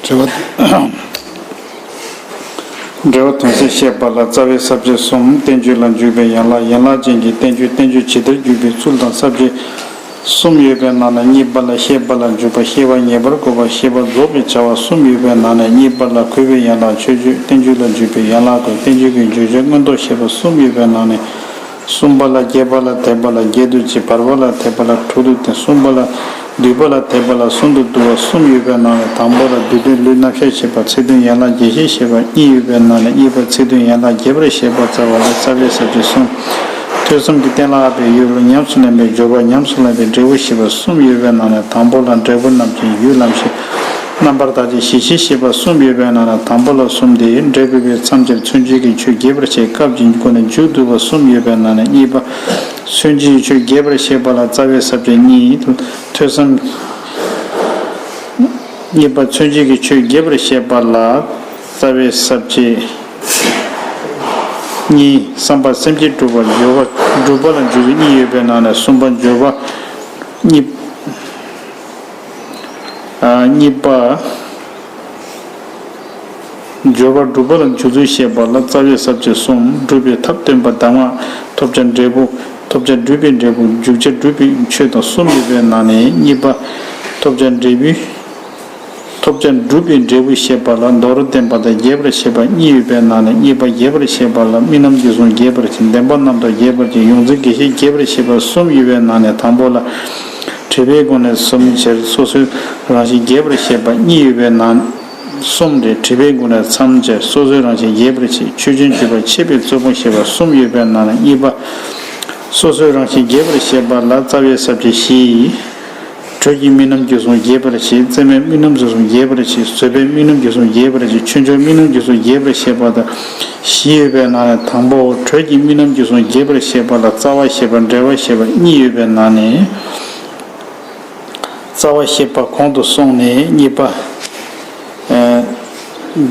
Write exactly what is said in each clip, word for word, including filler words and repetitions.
དྲི་བ། འབྲེལ་བ་དོན་གསལ་བཤད་པ་ལ་རྩ་བའི་ས་བཅད་གསུམ། བསྟན་བཅོས་ལ་འཇུག་པའི་ཡན་ལག་ཡན་ལག་ཅན་གྱི་བསྟན་བཅོས། བསྟན་བཅོས་ཇི་ལྟར་འཇུག་པའི་ཚུལ་དང་། ས་བཅད་གསུམ་ཡོད་པའི་ནང་ནས་གཉིས་པ་ལ་བཤད་པ་ལ་འཇུག་པ། བཤད་པ་ངེས་པར་དགོས་པ། བཤད་པ་རྫོགས་པའི་བྱ་བ་གསུམ་ཡོད་པའི་ནང་ནས་གཉིས་པ་ལ་གུས་པའི་ཡན་ལག་མཆོད་བརྗོད། བསྟན་བཅོས་ལ་འཇུག་པའི་ཡན་ལག་དང་། བསྟན་བཅོས་ཀྱི་བརྗོད་བྱ་མངོན་རྟོགས་བཤད་པ་གསུམ་ཡོད་པའི་ནང་ནས། གསུམ་པ་ལ་རྒྱས་པ་ལ་དད་པ་ལ་བརྒྱད་དུ་བྱེད། བར་པ་ལ་དད་པ་ལ་དྲུག་ཏུ་བསྟན། གསུམ་པ་ལ་བསྡུས་པ་ལ་དད་པ་ལ་གསུམ་དུ་བསྡུ་བ་གསུམ་ཡོད་པའི་ནང་ནས། དང་པོ་ལ་བསྡུས་དོན་ལུས་རྣམ་གཞག་བྱེད་པ། ཚིག་དོན་ཡན་ལག་རྒྱས་བཤད་བྱེད་པ་གཉིས་ཡོད་པའི་ནང་ནས། གཉིས་པ་ཚིག་དོན་ཡན་ལག་རྒྱས་པར་བཤད་པ་རྩ་བ་ལ་རྩ་བའི་ས་བཅད་གསུམ། ཐོས་བསམ་གྱིས་གཏན་ལ་དབབ་པའི་ཡུལ་ལ་ཉམས་སུ་ལེན་པའི་སྦྱོར་བ། ཉམས་སུ་ལེན་པའི་འབྲས་བུ་བཤད་པ་གསུམ་ཡོད་པའི་ནང་ནས། དང་པོ་ལ་འབྲས་བུ་རྣམ་བཅད། ཡུལ་ལམ་བཤད། རྣམ་པར་དག་བྱེད། གཞི་ཤེས་བཤད་པ་གསུམ་ཡོད་པའི་ནང་ནས། དང་པོ་ལ་གསུམ་སྟེ། འབྲས་བུ་བའི་མཚམས་སྦྱར། མཚོན་བྱེད་ཀྱི་ཆོས་རྒྱས་པར་བཤད། སྐབས་ཀྱི་སྒོ་ནས་མཇུག་བསྡུ་བ་གསུམ་ཡོད་པའི་ནང་ནས། གཉིས་པ། མཚོན་བྱེད་ཀྱི་ཆོས་རྒྱས་པར་བཤད་པ་ལ་རྩ་བའི་ས་བཅད་གཉིས། ཐོས་བསམ། གཉིས་པ། མཚོན་བྱེད་ཀྱི་ཆོས་རྒྱས་པར་བཤད་པ་ལ་རྩ་བའི་ས་བཅད་གཉིས། གསུམ་པ། སེམས་བསྐྱེད་སྒྲུབ་པ། སྦྱོར་བ་སྒྲུབ་པ་ལ་འཇུག་ཚུལ་གཉིས་ཡོད་པའི་ནང་ནས། གསུམ་པ། སྦྱོར་བ། གཉིས། ཨ། གཉིས་པ། སྦྱོར་བ་སྒྲུབ་པ་ལ་འཇུག་ཚུལ་བཤད་པ་ལ་རྩ་བའི་ས་བཅད་གསུམ། སྒྲུབ་པའི་ཐབས་སྟོན་པ་གདམས་ངག་ཐོབ་བྱ་འབྲས་བུ། ཐོབ་བྱ་སྒྲུབ་པའི་འབྲས་བུ། འཇུག་བྱ་སྒྲུབ་པའི་ཆོས་དང་གསུམ་ཡོད་པའི་ནང་ནས། གཉིས་པ། ཐོབ་བྱ་འབྲས་བུ། ཐོབ་བྱ་སྒྲུབ་པའི་འབྲས་བུ་བཤད་པ་ལ་མདོར་བསྟན་པ་དང་རྒྱས་པར་བཤད་པ་གཉིས་ཡོད་པའི་ནང་ནས། གཉིས་པ། རྒྱས་པར་བཤད་པ་ལ་རྨི་ལམ་རྒྱུད་གསུམ་རྒྱས་པར་བྱེད། བདེན་པ་རྣམ་དག་རྒྱས་པར་བྱེད། ཡོངས་འཛིན་དགེ་བཤེས་རྒྱས་པར་བཤད་པ་གསུམ་ཡོད་པའི་ནང་ནས། དང་པོ་ལ་དྲི་བའི་སྒོ་ནས་གསུམ་སྦྱར། སོ་སོའི་རང་བཞིན་རྒྱས་པར་བཤད་པ་གཉིས་ཡོད་པའི་ནང་གསུམ་རེད། དྲི་བའི་སྒོ་ནས་མཚམས་སྦྱར། སོ་སོའི་རང་བཞིན་རྒྱས་པར་བཤད། ཆོས་ཅན་བརྗོད་པ་འཆད་པའི་རྩོད་སྤོང་བཤད་པ་གསུམ་ཡོད་པའི་ནང་ནས། གཉིས་པ། སོ་སོའི་རང་བཞིན་རྒྱས་པར་བཤད་པ་ལ་རྩ་བའི་ས་བཅད་བཞི། དྲོད་ཀྱི་རྨི་ལམ་རྒྱུད་གསུམ་རྒྱས་པར་བཤད། རྩེད་མོའི་རྨི་ལམ་རྒྱུད་གསུམ་རྒྱས་པར་བཤད། བཟོད་པའི་རྨི་ལམ་རྒྱུད་གསུམ་རྒྱས་པར་བཤད། ཆོས་འབྱོར་རྨི་ལམ་རྒྱུད་གསུམ་རྒྱས་པར་བཤད་པ་དང་བཞི་ཡོད་པའི་ནང་ནས། དང་པོ། དྲོད་ཀྱི་རྨི་ལམ་རྒྱུད་གསུམ་རྒྱས་པར་བཤད་པ་ལ་རྩ་བ་བཤད་པ་འབྲེལ་བ་བཤད་པ་གཉིས་ཡོད་པའི་ནང་ནས། རྩ་བ་བཤད་པ་གོང་དུ་སོང་ནས། གཉིས་པ། ཨ།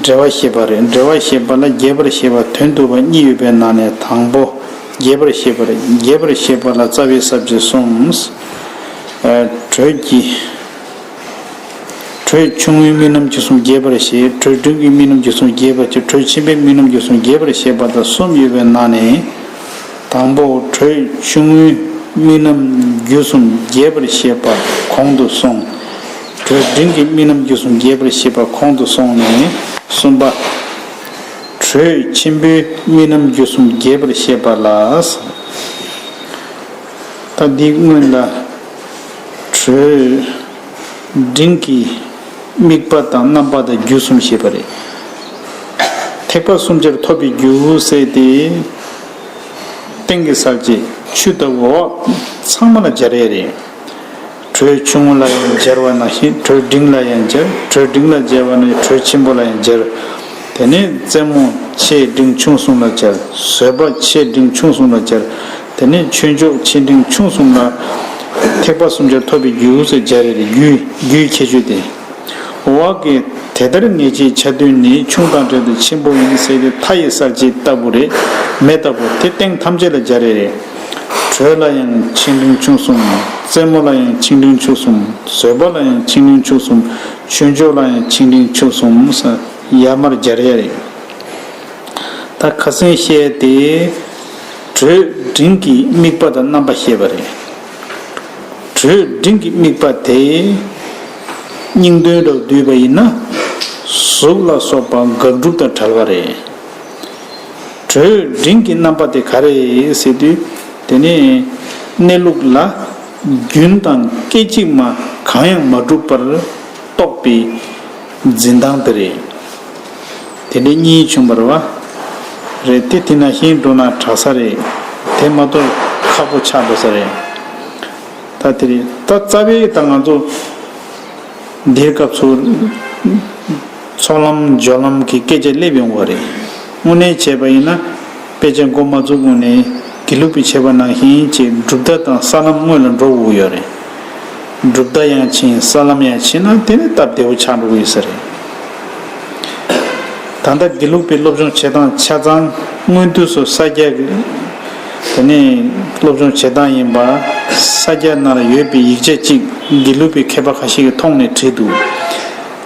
འབྲེལ་བ་བཤད་པ་རེད། འབྲེལ་བ་བཤད་པ་ལ་རྒྱས་པར་བཤད་པ་དོན་བསྡུ་བ་གཉིས་ཡོད་པའི་ནང་ནས། དང་པོ། རྒྱས་པར་བཤད་པ་རེད། རྒྱས་པར་བཤད་པ་ལ་རྩ་བའི་ས་བཅད་གསུམ། ཨ། དྲོད་ཀྱི། དྲོད་ཆུང་ངུའི་རྨི་ལམ་རྒྱུད་གསུམ་རྒྱས་པར་བཤད། དྲོད་འབྲིང་གི་རྨི་ལམ་རྒྱུད་གསུམ་རྒྱས་པར་བཤད། དྲོད་ཆེན་པོའི་རྨི་ལམ་རྒྱུད་གསུམ་རྒྱས་པར་བཤད་པ་དང་གསུམ་ཡོད་པའི་ནང་ནས། དང་པོ། དྲོད་ཆུང་ངུའི་རྨི་ལམ་རྒྱུད་གསུམ་རྒྱས་པར་བཤད་པ་གོང་དུ་སོང་། དྲོད་འབྲིང་གི་རྨི་ལམ་རྒྱུད་གསུམ་རྒྱས་པར་བཤད་པ་གོང་དུ་སོང་ནས། གསུམ་པ། དྲོད་ཆེན་པོའི་རྨི་ལམ་རྒྱུད་གསུམ་རྒྱས་པར་བཤད་པ་ལ། ད་འདི་སྔོན་ལ་དྲོད་འབྲིང་གི་དམིགས་པ་དང་རྣམ་པ་དང་རྒྱུ་གསུམ་བཤད་པ་རེད། ཐེག་པ་གསུམ་ཆར་ཐོབ་པའི་རྒྱུ་ཟེར་ཏེ། སྟེང་གི་ས་བཅད་ཆུ་ལྟ་བུ་འོག་ཚང་མ་ལ་སྦྱར་ཡས་རེད། དྲོད་ཆུང་ངུ་ལ་ཡང་སྦྱར་བ་ནང་བཞིན་དྲོད་འབྲིང་ལ་ཡང་སྦྱར། དྲོད་འབྲིང་ལ་སྦྱར་བ་ནང་བཞིན་དྲོད་ཆེན་པོ་ལ་ཡང་སྦྱར། དེ་ནས་རྩེད་མོ་ཆེ་འབྲིང་ཆུང་གསུམ་ལ་སྦྱར། བཟོད་པ་ཆེ་འབྲིང་ཆུང་གསུམ་ལ་སྦྱར། དེ་ནས་ཆོས་མཆོག་ཆེ་འབྲིང་ཆུང་གསུམ་ལ། ཐེག་པ་གསུམ་ཆར་ཐོབ་པའི་རྒྱུ་ཟེར་སྦྱར་ཡས་རེད། རྒྱུའི་རྒྱུའི་ཁྱད་ཆོས་དེ། འོག་གི་དེ་ལྟར་ངེས་བྱའི་ཆ་མཐུན་ནི། ཆུང་དང་བྲལ་ཏེ་ཆེན་པོ་ཡིན་ཟེར་ཏེ། མཐའ་ཡི་ས་བཅད་ལྟ་བུ་རེད། མེ་ལྟ་བུ་དེ་སྟེང་ཐམས་ཅད་ལ་སྦྱར་ཡས་རེད། དྲོད་ལ་ཡང་ཆེ་འབྲིང་ཆུང་གསུམ། རྩེད་མོ་ལ་ཡང་ཆེ་འབྲིང་ཆུང་གསུམ། བཟོད་པ་ལ་ཡང་ཆེ་འབྲིང་ཆུང་གསུམ། ཆོས་མཆོག་ལ་ཡང་ཆེ་འབྲིང་ཆུང་གསུམ་ཟེར་ཡར་མར་སྦྱར་ཡས་རེད། ད་ཁ་སང་བཤད་དེ། དྲོད་འབྲིང་གི་དམིགས་པ་དང་རྣམ་པ་བཤད་པ་རེད། དྲོད་འབྲིང་གི་དམིགས་པ་དེ་སྙིང་དོན་ལ་བསྡུས་པ་ཡིན་ན། གཟུགས་ལ་སོགས་པ་དགག་སྒྲུབ་དང་བྲལ་བ་རེད། དྲོད་འབྲིང་གི་རྣམ་པ་དེ་ག་རེ་ཟེར་དུས། དེ་ནི་གནས་ལུགས་ལ་རྒྱུན་དང་སྐད་ཅིག་མ་གང་ཡང་མ་གྲུབ་པར་རྟོགས་པའི་འཛིན་སྟངས་དེ་རེད། དེ་འདྲའི་གཉིས་བྱུང་བ་རེད་པ། རེད་དེ། དེ་ནང་བཞིན་འགྲོ་ན་དྲག་ས་རེད། དེ་མ་གཏོགས་ཁག་པོ་ཆགས་འགྲོ་ས་རེད། ད་དེ་རེད། ད་རྩ་བའི་ད་ང་ཚོ་འདིར་སྐབས་སུ་ཚོགས་ལམ་སྦྱོར་ལམ་གྱི་སྐད་ཆ་སླེབས་ཡོང་བ་རེད། དངོས་གནས་བྱས་པ་ཡིན་ན། དཔེ་ཆ་འགོ་མ་བཙུགས་སྔོན་ནས་དགེ་ལུགས་པས་བྱས་པ་ནང་བཞིན་གྱི་གྲུབ་མཐའ་དང་ས་ལམ་སྔོན་ལ་འགྲོ་དགོས་ཡོད་རེད། གྲུབ་མཐའ་ཡང་ཕྱིན། ས་ལམ་ཡང་ཕྱིན་ན་དེ་ནི་སྟབས་བདེ་བོ་ཆགས་འགྲོ་གི་ཡོད་ས་རེད། ད་ལྟ་དགེ་ལུགས་པའི་སློབ་སྦྱོང་བྱེད་སྟངས་ཆ་ཚང་སྔོན་དུས་སུ་ས་སྐྱ་གི་དེ་ནས་སློབ་སྦྱོང་བྱེད་སྟངས་ཡིན་པ། ས་སྐྱ་ནང་ལ་ཡོད་པའི་ཡིག་ཆ་གཅིག་དགེ་ལུགས་པའི་མཁས་པ་ཁ་ཤས་ཀྱིས་མཐོང་ནས་བྲིས་འདུག་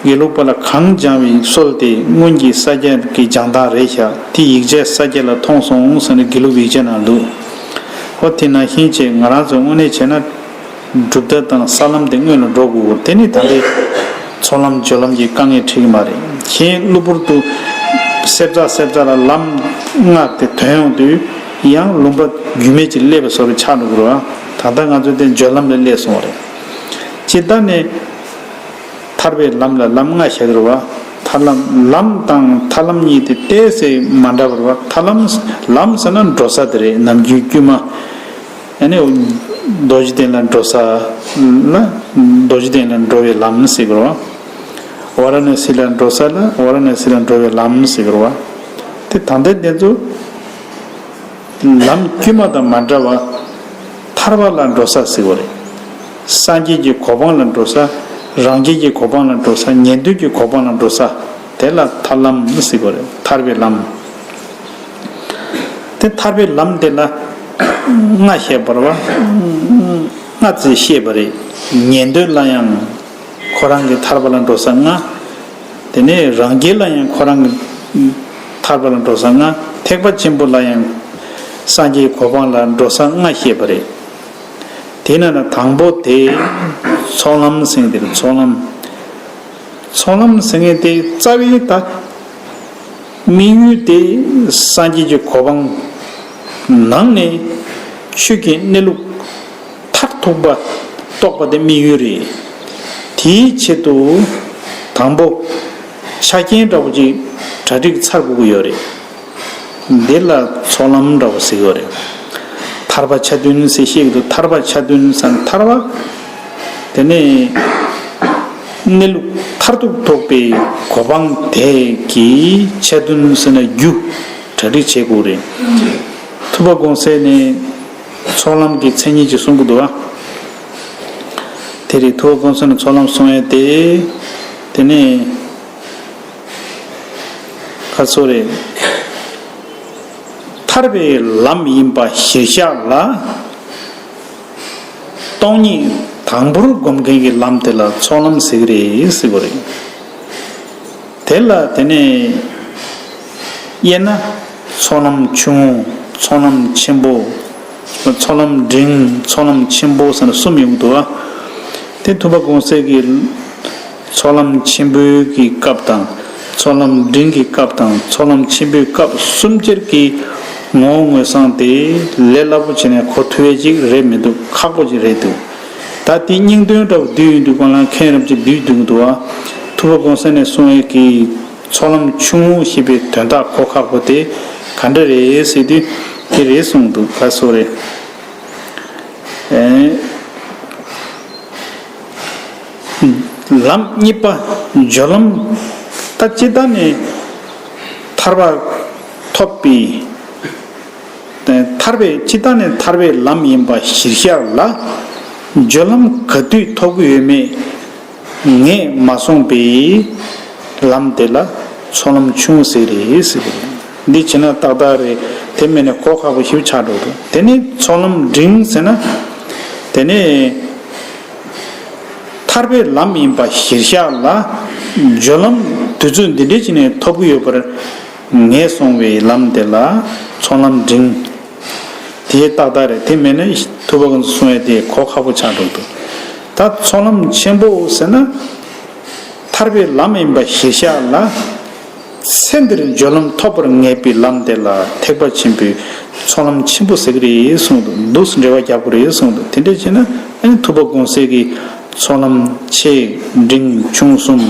དགེ་ལུགས་པ་ལ་གང་སྦྱངས་པའི་སྲོལ་དེ་སྔོན་གྱི་ས་སྐྱ་གི་སྦྱང་སྟངས་རེད་ཤག་དེ་ཡིག་ཆ་ས་སྐྱ་ལ་མཐོང་སོང་ཟེར་ནས་དགེ་ལུགས་ཡིག་ཆ་ནང་འདུག་ཧོ་དེ་ནང་བཞིན་བྱས་ང་རང་ཚོ་དངོས་གནས་བྱས་ན་གྲུབ་མཐའ་དང་ས་ལམ་དེ་སྔོན་ལ་འགྲོ་དགོས། དེ་ནི་ད་ལྟའི་ཚོགས་ལམ་སྦྱོར་ལམ་གྱི་དཀའ་ངལ་འཕྲད་ཀྱི་མ་རེད། གཞན་གློ་བུར་དུ་སེབ་ཙག་སེབ་ཙག་ལ་ལམ་སྔགས་དེ་ཐོན་ཡོང་དུས་ཡང་ལུང་པ་རྒྱུས་མེད་ཅིག་སླེབས་པ་བཟོ་འདྲ་ཆགས་འགྲོ་གི་རེད་བ། ད་ལྟ་ང་ཚོ་དེ་སྦྱོར་ལམ་ལ་སླེབས་སོང་བ་རེད། སྤྱིར་བཏང་ནས། ཐར་པའི་ལམ་ལ་ལམ་ལྔ་བཤད་ཀྱི་རེད་བ། ཐར་ལམ་ལམ་དང་ཐར་ལམ་གཉིས་དེ་ཏོག་ཙམ་མ་འདྲ་བ་རེད་བ། ཐར་ལམ་ལམ་ཟེར་ན་འགྲོ་ས་དེ་རེད། ནམ་རྒྱུན་དཀྱུས་མ། ཨ་ནི་རྡོ་རྗེ་གདན་ལ་འགྲོ་ས་ལ་རྡོ་རྗེ་གདན་ལ་འགྲོ་བའི་ལམ་ཟེར་གྱི་རེད་བ། ཝཱ་ར་ཎ་སི་ལ་འགྲོ་ས་ལ་ཝཱ་ར་ཎ་སི་ལ་འགྲོ་བའི་ལམ་ཟེར་གྱི་རེད་བ། དེ་ད་ལྟ་དེ་ཚོ། ལམ་དཀྱུས་མ་དང་མ་འདྲ་བ། ཐར་པ་ལ་འགྲོ་ས་ཟེར་བ་རེད། སངས་རྒྱས་ཀྱི་གོ་འཕང་ལ་འགྲོ་ས། རང་རྒྱལ་གྱི་གོ་འཕང་ལ་འགྲོ་ས། ཉན་ཐོས་ཀྱི་གོ་འཕང་ལ་འགྲོ་ས། དེ་ལ་ཐར་ལམ་ཟེར་བ་རེད། ཐར་པའི་ལམ། དེ་ཐར་པའི་ལམ་དེ་ལ་ལྔ་བཤད་པ་རེད་བ། ལྔ་ཙམ་བཤད་པ་རེད། ཉན་ཐོས་ལ་ཡང་ཁོ་རང་གི་ཐར་པ་ལ་འགྲོ་ས་ལྔ། དེ་ནས་རང་རྒྱལ་ལ་ཡང་ཁོ་རང་གི་ཐར་པ་ལ་འགྲོ་ས་ལྔ། ཐེག་པ་ཆེན་པོ་ལ་ཡང་སངས་རྒྱས་གོ་འཕང་ལ་འགྲོ་ས་ལྔ་བཤད་པ་རེད། དེ་ན་ན་དང་པོ་དེ་ཚོགས་ལམ་ཟེར་དེ་རེད། ཚོགས་ལམ། ཚོགས་ལམ་ཟེར་མཁན་དེ་རྩ་བའི་ད་དམིགས་ཡུལ་དེ་སངས་རྒྱས་ཀྱི་གོ་འཕང་ནང་ནས་ཆོས་ཀྱི་གནས་ལུགས་མཐར་ཐུག་པ་རྟོགས་པ་དེ་དམིགས་ཡུལ་རེད། དེའི་ཆེད་དུ་དང་པོ་ཆ་རྐྱེན་འདྲ་པོ་ཅིག་གྲ་སྒྲིག་ཚར་དགོས་ཀྱི་ཡོད་རེད། འདི་ལ་ཚོགས་ལམ་འདྲ་པོ་ཟེར་གྱི་ཡོད་རེད། ཐར་པ་ཆ་བདུན་ཟེར་བཤད་ཀྱི་འདུག་ཐར་པ་ཆ་བདུན་ཟེར་ན་ཐར་པ། དེ་ནས་གནས་ལུགས་མཐར་ཐུག་ཐོབ་པའི་གོ་འཕང་དེ་གི་ཆ་བདུན་ཟེར་ན་རྒྱུ་གྲ་སྒྲིག་བྱེད་དགོས་རེད། ཐུབ་པ་དགོངས་གསལ་ནས་ཚོགས་ལམ་གྱི་མཚན་ཉིད་ཅིག་གསུང་གི་འདུག་བ། དེ་རེད། ཐུབ་པ་དགོངས་གསལ་ནས་ཚོགས་ལམ་གསུང་ཡས་དེ། དེ་ནས། ཁ་སོ་རེད། ཐར་པའི་ལམ་ཡིན་པ་གཞིར་བཞག་ལ། སྟོང་ཉིད་དང་པོར་སྒོམ་མཁན་གྱི་ལམ་དེ་ལ་ཚོགས་ལམ་ཟེར་གྱི་རེད་ཟེར་བ་རེད། དེ་ལ་དེ་ནས་དབྱེ་ན་ཚོགས་ལམ་ཆུང་ངུ། ཚོགས་ལམ་ཆེན་པོ། ཚོགས་ལམ་འབྲིང་། ཚོགས་ལམ་ཆེན་པོ་ཟེར་ན་གསུམ་ཡོང་གི་འདུག་བ། དེ་ཐུབ་པ་དགོངས་གསལ་གྱི་ཚོགས་ལམ་ཆེན་པོའི་གི་སྐབས་དང་། ཚོགས་ལམ་འབྲིང་གི་སྐབས་དང་། ཚོགས་ལམ་ཆེན་པོའི་སྐབས་གསུམ་ཆར་གྱི་ངོ་བོ་ངོས་བཟུང་དེ་ལས་སླ་པོ་བྱས་ནས་གོ་ཐུབ་ཡས་ཅིག་རེད་མི་འདུག་ཁག་པོ་ཅིག་རེད་འདུག་ད་དེ་སྙིང་དོན་འདྲ་བོ་བསྡུས་ཡོང་དུས་གང་ལ་མཁན་རབས་ཅིག་བསྡུས་འདུག་འདུག་བ། ཐུབ་པ་དགོངས་གསལ་ནས་གསུངས་ཡས་ཀྱི་ཚོགས་ལམ་ཆུང་ངུ་ཞེས་པའི་དོན་དག་གོ་ཁག་པོ་དེ་ག་འདྲ་རེད་ཟེར་དུས་དེ་རེད་གསུངས་འདུག་ཁ་སོ་རེད། ཨེ། ལམ་གཉིས་པ་སྦྱོར་ལམ། ད་ཅི་ལྟར་ནས་ཐར་པ་ཐོབ་པའི། ཐར་པའི་ཅི་ལྟར་ནས་ཐར་པའི་ལམ་ཡིན་པ་གཞིར་བཞག་ལ། སྦྱོར་ལམ་ག་དུས་ཐོབ་ཀྱི་ཡོད་མེད་ངས་མ་གསུངས་པའི་ལམ་དེ་ལ་ཚོགས་ལམ་ཆུང་ཟེར་རེད་ཟེར་གྱི་རེད། འདི་བྱས་ན་ཏག་ཏག་རེད། དེ་མིན་ན་གོ་ཁག་པོ་ཞིག་ཆགས་འགྲོ་འདུག་དེ་ནི་ཚོགས་ལམ་འབྲིང་ཟེར་ན། དེ་ནི་ཐར་པའི་ལམ་ཡིན་པ་གཞིར་བཞག་ལ། སྦྱོར་ལམ་དུས་ཚོད་འདི་འདྲའི་ཅིག་ནས་ཐོབ་ཀྱི་ཡོད་པར་ངས་གསུངས་པའི་ལམ་དེ་ལ་ཚོགས་ལམ་འབྲིང་། དེ་ཏག་ཏག་རེད། དེ་མིན་ན་ཐུབ་པ་གུན་གསུང་ཡས་དེ་གོ་ཁག་པོ་ཆགས་འགྲོ་འདུག་ད་ཚོགས་ལམ་ཆེན་པོ་ཟེར་ན། ཐར་པའི་ལམ་ཡིན་པ་གཞིར་བཞག་ལ། ཚེ་འདིར་སྦྱོར་ལམ་ཐོབ་པར་ངེས་པའི་ལམ་དེ་ལ་ཐེག་པ་ཆེན་པོའི་ཚོགས་ལམ་ཆེན་པོ་ཟེར་གྱི་རེད་གསུངས་འདུག་འདུག་སེ་འགྲེལ་པ་རྒྱག་དགོས་རེད་གསུངས་འདུག་དེ་འདྲ་བྱས་ན་ཨ་ནི་ཐུབ་པ་དགོངས་གསལ་གྱི་ཚོགས་ལམ་ཆེ་འབྲིང་ཆུང་གསུམ་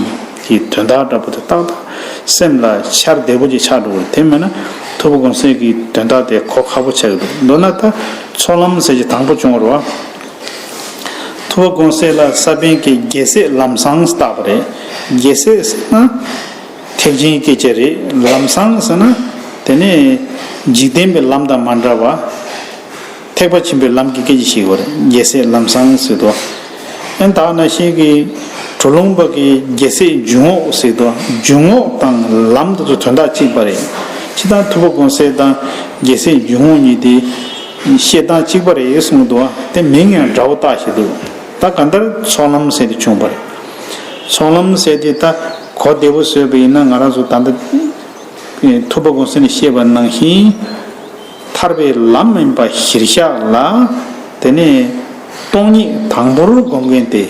གྱི་དོན་དག་འདྲ་པོ་དེ་ཏག་ཏག་སེམས་ལ་འཆར་བདེ་པོ་ཅིག་ཆགས་འགྲོ་གི་རེད། དེ་མིན་ན་ཐུབ་པ་དགོངས་གསལ་གྱི་དོན་དག་དེ་གོ་ཁག་པོ་ཆགས་ཀྱི་འདུག་མདོར་ན་ད་ཚོགས་ལམ་ཟེར་གྱི་དང་པོ་བྱུང་བ་རེད་བ། ཐུབ་པ་དགོངས་གསལ་ལ་ས་པཎ་གྱིས་རྒྱལ་སྲས་ལམ་བཟང་བཏགས་པ་རེད། རྒྱལ་སྲས་ཟེར་ན་ཐེག་ཆེན་སྐད་ཆ་རེད། ལམ་བཟང་ཟེར་ན་དེ་ནི་འཇིག་རྟེན་པའི་ལམ་དང་མ་འདྲ་བ། ཐེག་པ་ཆེན་པོའི་ལམ་གྱི་སྐད་ཆ་ཞིག་ཡོད་རེད། རྒྱལ་སྲས་ལམ་བཟང་ཟེར་དོ། ཨན་ད་ནང་བཞིན་གྱི་གྲོ་ལུང་པ་གི་རྒྱལ་སྲས་འཇུག་ངོགས་ཟེར་དོ། འཇུག་ངོགས་དང་ལམ་དེ་ཚོ་དོན་དག་གཅིག་པ་རེད། སྤྱིར་བཏང་ཐུབ་པ་དགོངས་གསལ་དང་རྒྱལ་སྲས་འཇུག་ངོགས་གཉིས་དེ་བཤད་སྟངས་གཅིག་པ་རེད་གསུངས་འདུག་དེ་མིང་ཡང་འདྲ་བོ་བཏགས་བཞག་འདུག་ད་གང་ལྟར་ཚོགས་ལམ་ཟེར་དེ་བྱུང་བ་རེད། ཚོགས་ལམ་ཟེར་དེ་ད་གོ་བདེ་པོ་བཟོས་པ་ཡིན་ན། ང་རང་ཚོ་ད་ལྟ་ཐུབ་པ་དགོངས་གསལ་ནས་བཤད་པ་ནང་བཞིན། ཐར་པའི་ལམ་ཡིན་པ་གཞིར་བཞག་ལ། དེ་ནས་སྟོང་ཉིད་དང་པོར་སྒོམ་མཁན་དེ།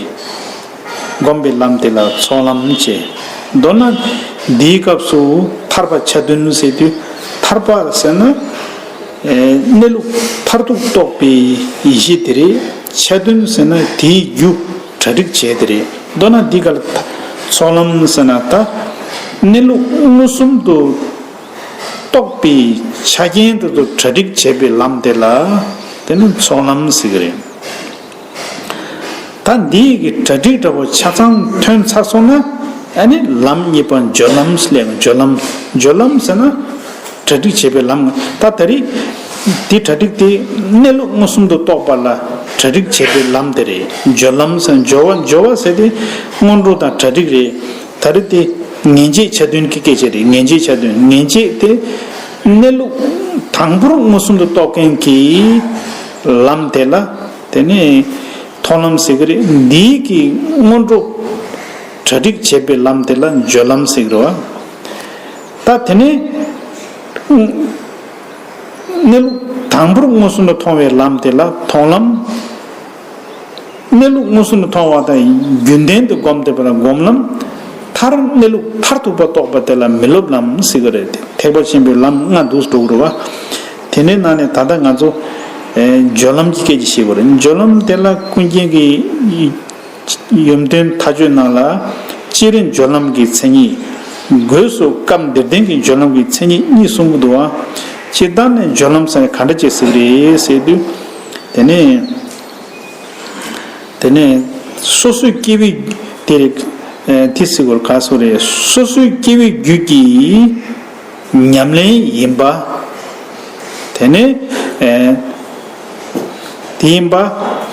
སྒོམ་པའི་ལམ་དེ་ལ་ཚོགས་ལམ་བྱས། མདོར་ན་འདིའི་སྐབས་སུ་ཐར་པ་ཆ་མཐུན་ཟེར་དུས། ཐར་པ་ཟེར་ན་གནས་ལུགས་མཐར་ཐུག་རྟོགས་པའི་ཡེ་ཤེས་དེ་རེད། ཆ་མཐུན་ཟེར་ན་དེའི་རྒྱུ་གྲ་སྒྲིག་བྱས་དེ་རེད། མདོར་ན་འདི་ག་ལ་ཚོགས་ལམ་ཟེར་ན། ད་གནས་ལུགས་མངོན་སུམ་དུ་རྟོགས་པའི་ཆ་རྐྱེན་དེ་ཚོ་གྲ་སྒྲིག་བྱེད་པའི་ལམ་དེ་ལ་དེ་ནི་ཚོགས་ལམ་ཟེར་གི་རེད། ད་འདི་གི་གྲ་སྒྲིག་འདྲ་པོ་ཆ་ཚང་ཐོན་ཚར་སོང་ན། ཨ་ནི་ལམ་གཉིས་པ་སྦྱོར་ལམ་ལས། སྦྱོར་ལམ། སྦྱོར་ལམ་ཟེར་ན་གྲ་སྒྲིག་བྱེད་པའི་ལམ། ད་ད་རེས་འདི་གྲ་སྒྲིག་དེ་གནས་ལུགས་མངོན་སུམ་དུ་རྟོགས་པ་ལ་གྲ་སྒྲིག་བྱེད་པའི་ལམ་དེ་རེད། སྦྱོར་ལམ་ཟེར། སྦྱོར་བ། སྦྱོར་བ་ཟེར་དེ་སྔོན་འགྲོ་དང་གྲ་སྒྲིག་རེད། ད་རེས་དེ་ངེས་འབྱེད་ཆ་མཐུན་གྱི་སྐད་ཆ་རེད། ངེས་འབྱེད་ཆ་མཐུན། ངེས་འབྱེད་དེ་གནས་ལུགས་དང་པོར་མངོན་སུམ་དུ་རྟོགས་མཁན་གྱི་ལམ་དེ་ལ་དེ་ནི་མཐོང་ལམ་ཟེར་གི་རེད། འདིའི་གི་སྔོན་འགྲོ་གྲ་སྒྲིག་བྱེད་པའི་ལམ་དེ་ལ་སྦྱོར་ལམ་ཟེར་གི་རེད་བ། ད་དེ་ནས་གནས་ལུགས་དང་པོར་མངོན་སུམ་དུ་མཐོང་བའི་ལམ་དེ་ལ་མཐོང་ལམ། གནས་ལུགས་མངོན་སུམ་དུ་མཐོང་བ་དང་རྒྱུན་ལྡན་དུ་སྒོམ་བསྡད་པ་ལ་སྒོམ་ལམ། མཐར་གནས་ལུགས་མཐར་ཐུག་པ་རྟོགས་པ་དེ་ལ་མི་སློབ་ལམ་ཟེར་གི་རེད། དེ་ཐེག་པ་ཆེན་པོའི་ལམ་ལྔ་འདུག་འགྲོ་གི་རེད་བ། དེ་ནས་ནང་ནས་ད་ལྟ་ང་ཚོ་སྦྱོར་ལམ་གྱི་སྐད་ཆ་བཤད་དགོས་རེད། སྦྱོར་ལམ་དེ་ལ་ཀུན་མཁྱེན་གྱི་ཡོན་ཏན་མཐའ་དཔྱོད་ནང་ལ་སྤྱིར་སྦྱོར་ལམ་གྱི་མཚན་ཉིད། སྒོས་སུ་སྐབས་འདིར་བསྟན་གྱི་སྦྱོར་ལམ་གྱི་མཚན་ཉིད་གཉིས་གསུང་གི་འདུག་བ། སྤྱིར་བཏང་ནས་སྦྱོར་ལམ་ཟེར་ན་ག་འདྲ་ཅིག་ཟེར་གི་རེད་ཟེར་དུས། དེ་ནས་དེ་ནས་སོ་སོའི་སྐྱེ་བོའི་དེ་རེད། དེ་ཟེར་དགོས་ག་སོ་རེད། སོ་སོའི་སྐྱེ་བོའི་རྒྱུད་ཀྱི་ཉམས་ལེན་ཡིན་པ། དེ་ནས་ཨེ་དེ་ཡིན་པ།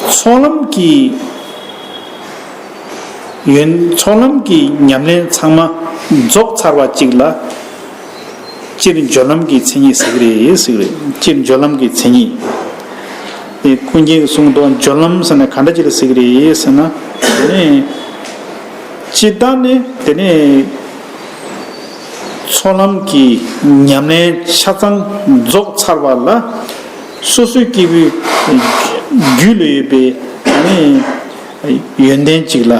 ཚོགས་ལམ་གྱི་ཡོན། ཚོགས་ལམ་གྱི་ཉམས་ལེན་ཚང་མ་རྫོགས་ཚར་བ་གཅིག་ལ་སྤྱིར་སྦྱོར་ལམ་གྱི་མཚན་ཉིད་ཟེར་གི་རེད་ཟེར་གི་རེད། སྤྱིར་སྦྱོར་ལམ་གྱི་མཚན་ཉིད། དེ་ཀུན་མཁྱེན་གྱིས་གསུངས་དོན། སྦྱོར་ལམ་ཟེར་ན་ག་འདྲ་ཅིག་ལ་ཟེར་གི་རེད་ཟེར་ན། དེ་ནས་སྤྱིར་བཏང་ནས་དེ་ནས་ཚོགས་ལམ་གྱི་ཉམས་ལེན་ཆ་ཚང་རྫོགས་ཚར་བ་ལ་སོ་སོའི་སྐྱེ་བོའི་རྒྱུད་ལ་ཡོད་པའི་དེ་ནས་ཡོན་ཏན་གཅིག་ལ་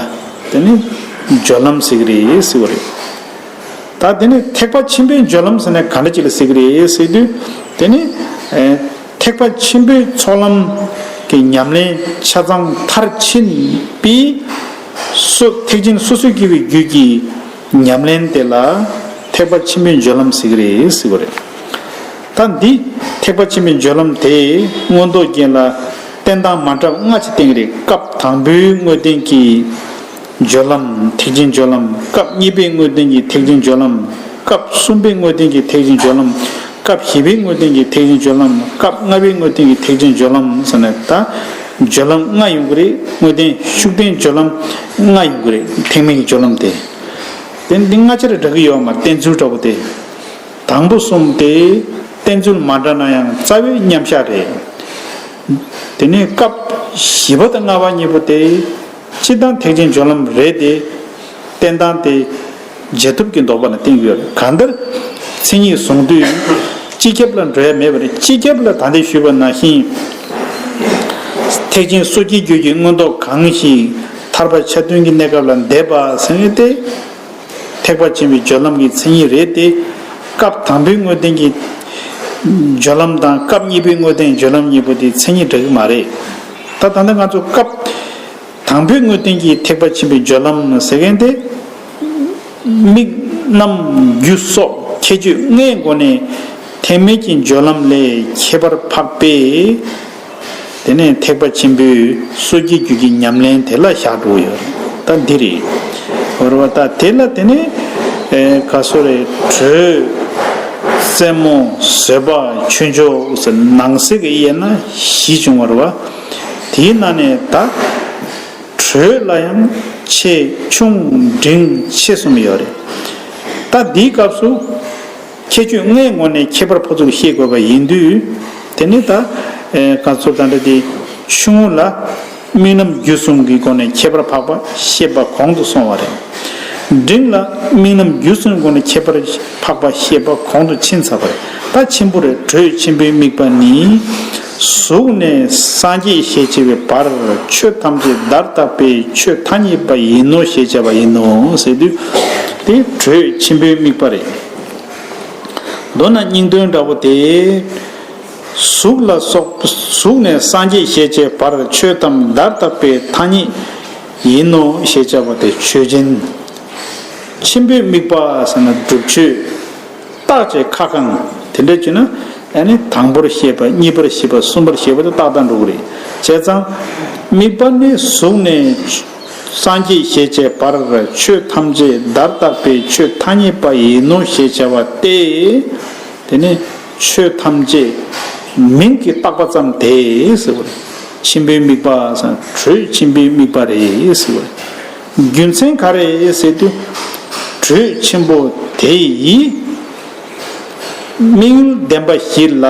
དེ་ནས་སྦྱོར་ལམ་ཟེར་གི་རེད་ཟེར་བ་རེད། ད་དེ་ནས་ཐེག་པ་ཆེན་པོའི་སྦྱོར་ལམ་ཟེར་ན་ག་འདྲ་ཅིག་ལ་ཟེར་གི་རེད་ཟེར་དུས། དེ་ནི་ཨེ་ཐེག་པ་ཆེན་པོའི་ཚོགས་ལམ་གྱི་ཉམས་ལེན་ཆ་ཚང་མཐར་ཕྱིན་པའི་སོ་ཐེག་ཆེན་སོ་སོའི་སྐྱེ་བོའི་རྒྱུད་ཀྱི་ཉམས་ལེན་དེ་ལ་ཐེག་པ་ཆེན་པོའི་སྦྱོར་ལམ་ཟེར་གི་རེད་ཟེར་བ་རེད། ད་འདི་ཐེག་པ་ཆེན་པོའི་སྦྱོར་ལམ་དེ་མངོན་རྟོགས་རྒྱན་ལ་བསྟན་སྟངས་མ་འདྲ་བ་ལྔ་ཅིག་བསྟན་གི་རེད། སྐབས་དང་པོའི་དངོས་བསྟན་གྱི་སྦྱོར་ལམ། ཐེག་ཆེན་སྦྱོར་ལམ། སྐབས་གཉིས་པའི་དངོས་བསྟན་གྱི་ཐེག་ཆེན་སྦྱོར་ལམ། སྐབས་གསུམ་པའི་དངོས་བསྟན་གྱི་ཐེག་ཆེན་སྦྱོར་ལམ། སྐབས་བཞི་པའི་དངོས་བསྟན་གྱི་ཐེག་ཆེན་སྦྱོར་ལམ། སྐབས་ལྔ་པའི་དངོས་བསྟན་གྱི་ཐེག་ཆེན་སྦྱོར་ལམ་ཟེར་ནས། ད་སྦྱོར་ལམ་ལྔ་ཡོང་གི་རེད། དངོས་བསྟན་ཤུགས་བསྟན་སྦྱོར་ལམ་ལྔ་ཡོང་གི་རེད། ཐེག་དམན་གྱི་སྦྱོར་ལམ་དེ། དེ་འདི་ལྔ་ཆ་རེ་འདྲ་གི་ཡོད་མ་རེད། བསྟན་ཚུལ་འདྲ་པོ་དེ། དང་པོ་གསུམ་དེ་བསྟན་ཚུལ་མ་འདྲ་ན་ཡང་རྩ་བའི་མཉམ་བཞག་རེད། དེ་ནས་སྐབས་བཞི་པ་དང་ལྔ་པ་གཉིས་པོ་དེ་སྤྱིར་བཏང་ཐེག་ཆེན་སྦྱོར་ལམ་རེད་དེ། བསྟན་སྟངས་དེ་རྗེས་ཐོབ་ཀྱི་ལྡོག་པ་ལ་བརྟེན་གྱི་ཡོད་རེད། གང་ལྟར་མཚན་ཉིད་བཟུང་དུས་སྤྱི་ཁྱབ་ལ་འགྲོ་ཡ་མེད་པ་རེད། སྤྱི་ཁྱབ་ལ་ད་ལྟ་ཞུས་པ་ནང་བཞིན། ཐེག་ཆེན་སོ་སྐྱེའི་རྒྱུད་ཀྱི་མངོན་རྟོགས་གང་ཞིག་ཐར་པ་ཆ་མཐུན་གྱི་གནས་སྐབས་ལ་འདས་པ་ཟེར་མཁན་དེ། ཐེག་པ་ཆེན་པོའི་སྦྱོར་ལམ་གྱི་མཚན་ཉིད་རེད་དེ། སྐབས་དང་པོའི་དངོས་བསྟན་གྱི་སྦྱོར་ལམ་དང་སྐབས་གཉིས་པའི་དངོས་བསྟན་སྦྱོར་ལམ་གཉིས་པོ་དེ་མཚན་ཉིད་འདྲ་གི་མ་རེད། ད་ད་ལྟ་ང་ཚོ་སྐབས་དང་པོའི་དངོས་བསྟན་གྱི་ཐེག་པ་ཆེན་པོའི་སྦྱོར་ལམ་ཟེར་མཁན་དེ། དམིགས་རྣམ་རྒྱུ་སོགས་ཁྱད་ཆོས་ལྔའི་སྒོ་ནས་ཐེག་དམན་གྱི་སྦྱོར་ལམ་ལས་ཁྱད་པར་འཕགས་པས། དེ་ནས་ཐེག་པ་ཆེན་པོའི་སོ་སྐྱེའི་རྒྱུད་ཀྱི་ཉམས་ལེན་དེ་ལ་བཞག་འགྲོ་གི་ཡོད་རེད། ད་འདི་རེད། འོ་རེད་བ། ད་དེ་ལ་དེ་ནས་ཨེ་ག་སོ་རེད། དྲོད། རྩེ་མོ། བཟོད་པ། ཆོས་མཆོག་ཟེར་ནང་གསེས་ཀྱི་དབྱེ་ན་བཞི་བྱུང་བ་རེད་བ། དེའི་ནང་ནས་ད་དྲོད་ལ་ཡང་ཆེ་ཆུང་འབྲིང་ཆེ་གསུམ་ཡོད་རེད། ད་འདིའི་སྐབས་སུ། ཁྱད་ཆོས་ལྔའི་ངོས་ནས་ཁྱད་པར་ཕོ་ཚུལ་ཤེས་དགོས་པ་ཡིན་དུས། དེ་ནི་ད་ཨེ་ག་ཚོད་ད་འདྲ་དེ་ཆུང་ངུ་ལ་ དམིགས་རྣམ་རྒྱུ་གསུམ་གྱི་སྒོ་ནས་ཁྱད་པར་འཕགས་པ་བཤད་པ་གོང་དུ་སོང་བ་རེད། འབྲིང་ལ་དམིགས་རྣམ་རྒྱུ་གསུམ་གྱི་སྒོ་ནས་ཁྱད་པར་འཕགས་པ་བཤད་པ་གོང་དུ་ཕྱིན་ཚར་བ་རེད། ད་ཆེན་པོ་རེད། དྲོད་ཆེན་པོའི་དམིགས་པ་ནི། གཟུགས་ནས་སངས་རྒྱས་ཞེས་བྱ་བའི་བར་ཆོས་ཐམས་ཅད་བརྡར་བཏགས་པའི་ཆོས་ཐ་སྙད་པ་ཡིན་ནོ་ཞེས་བྱ་བ་ཡིན་ནོ་ཟེར་དུས། དེ་དྲོད་ཆེན་པོའི་དམིགས་པ་རེད། མདོར་ན་སྙིང་དོན་འདྲ་བོ་དེ། གཟུགས་ལ་སོགས། གཟུགས་ནས་སངས་རྒྱས་ཞེས་བྱའི་བར་ཆོས་ཐམས་བརྡར་བཏགས་པའི་ཐ་སྙད་ཡིན་ནོ་ཞེས་བྱ་བ་དེ་ཆོས་ཅན། ཆེན་པོའི་དམིགས་པ་ཟེར་ན་སྒྲུབ་ཆོས། རྟགས་ཅན་ཁ་བསྐང་། དེ་འདྲ་བྱས་ན་ཨ་ནི་དང་པོར་བཤད་པ། གཉིས་པར་བཤད་པ། གསུམ་པར་བཤད་པ་དེ་རྟགས་དང་འགྲོ་གི་རེད། བྱས་ཙང་དམིགས་པ་ནི་གཟུགས་ནས་སངས་རྒྱས་ཞེས་བྱའི་བར་ཆོས་ཐམས་ཅད་བརྡར་བཏགས་པའི་ཆོས་ཐ་སྙད་པ་ཡིན་ནོ་ཞེས་བྱ་བ་སྟེ། དེ་ནི་ཆོས་ཐམས་ཅད་མིང་གིས་བཏགས་པ་ཙམ་དེ་ཟེར་བ་རེད། ཆེན་པོའི་དམིགས་པ་ཟེར་ན་དྲོད་ཆེན་པོའི་དམིགས་པ་རེད་ཟེར་བ་རེད། རྒྱུ་མཚན་ག་རེ་ཟེར་དུས། དྲོད་ཆེན་པོ་དེ་ཡིས་དམིགས་ཡུལ་བདེན་པ་བཞི་ལ་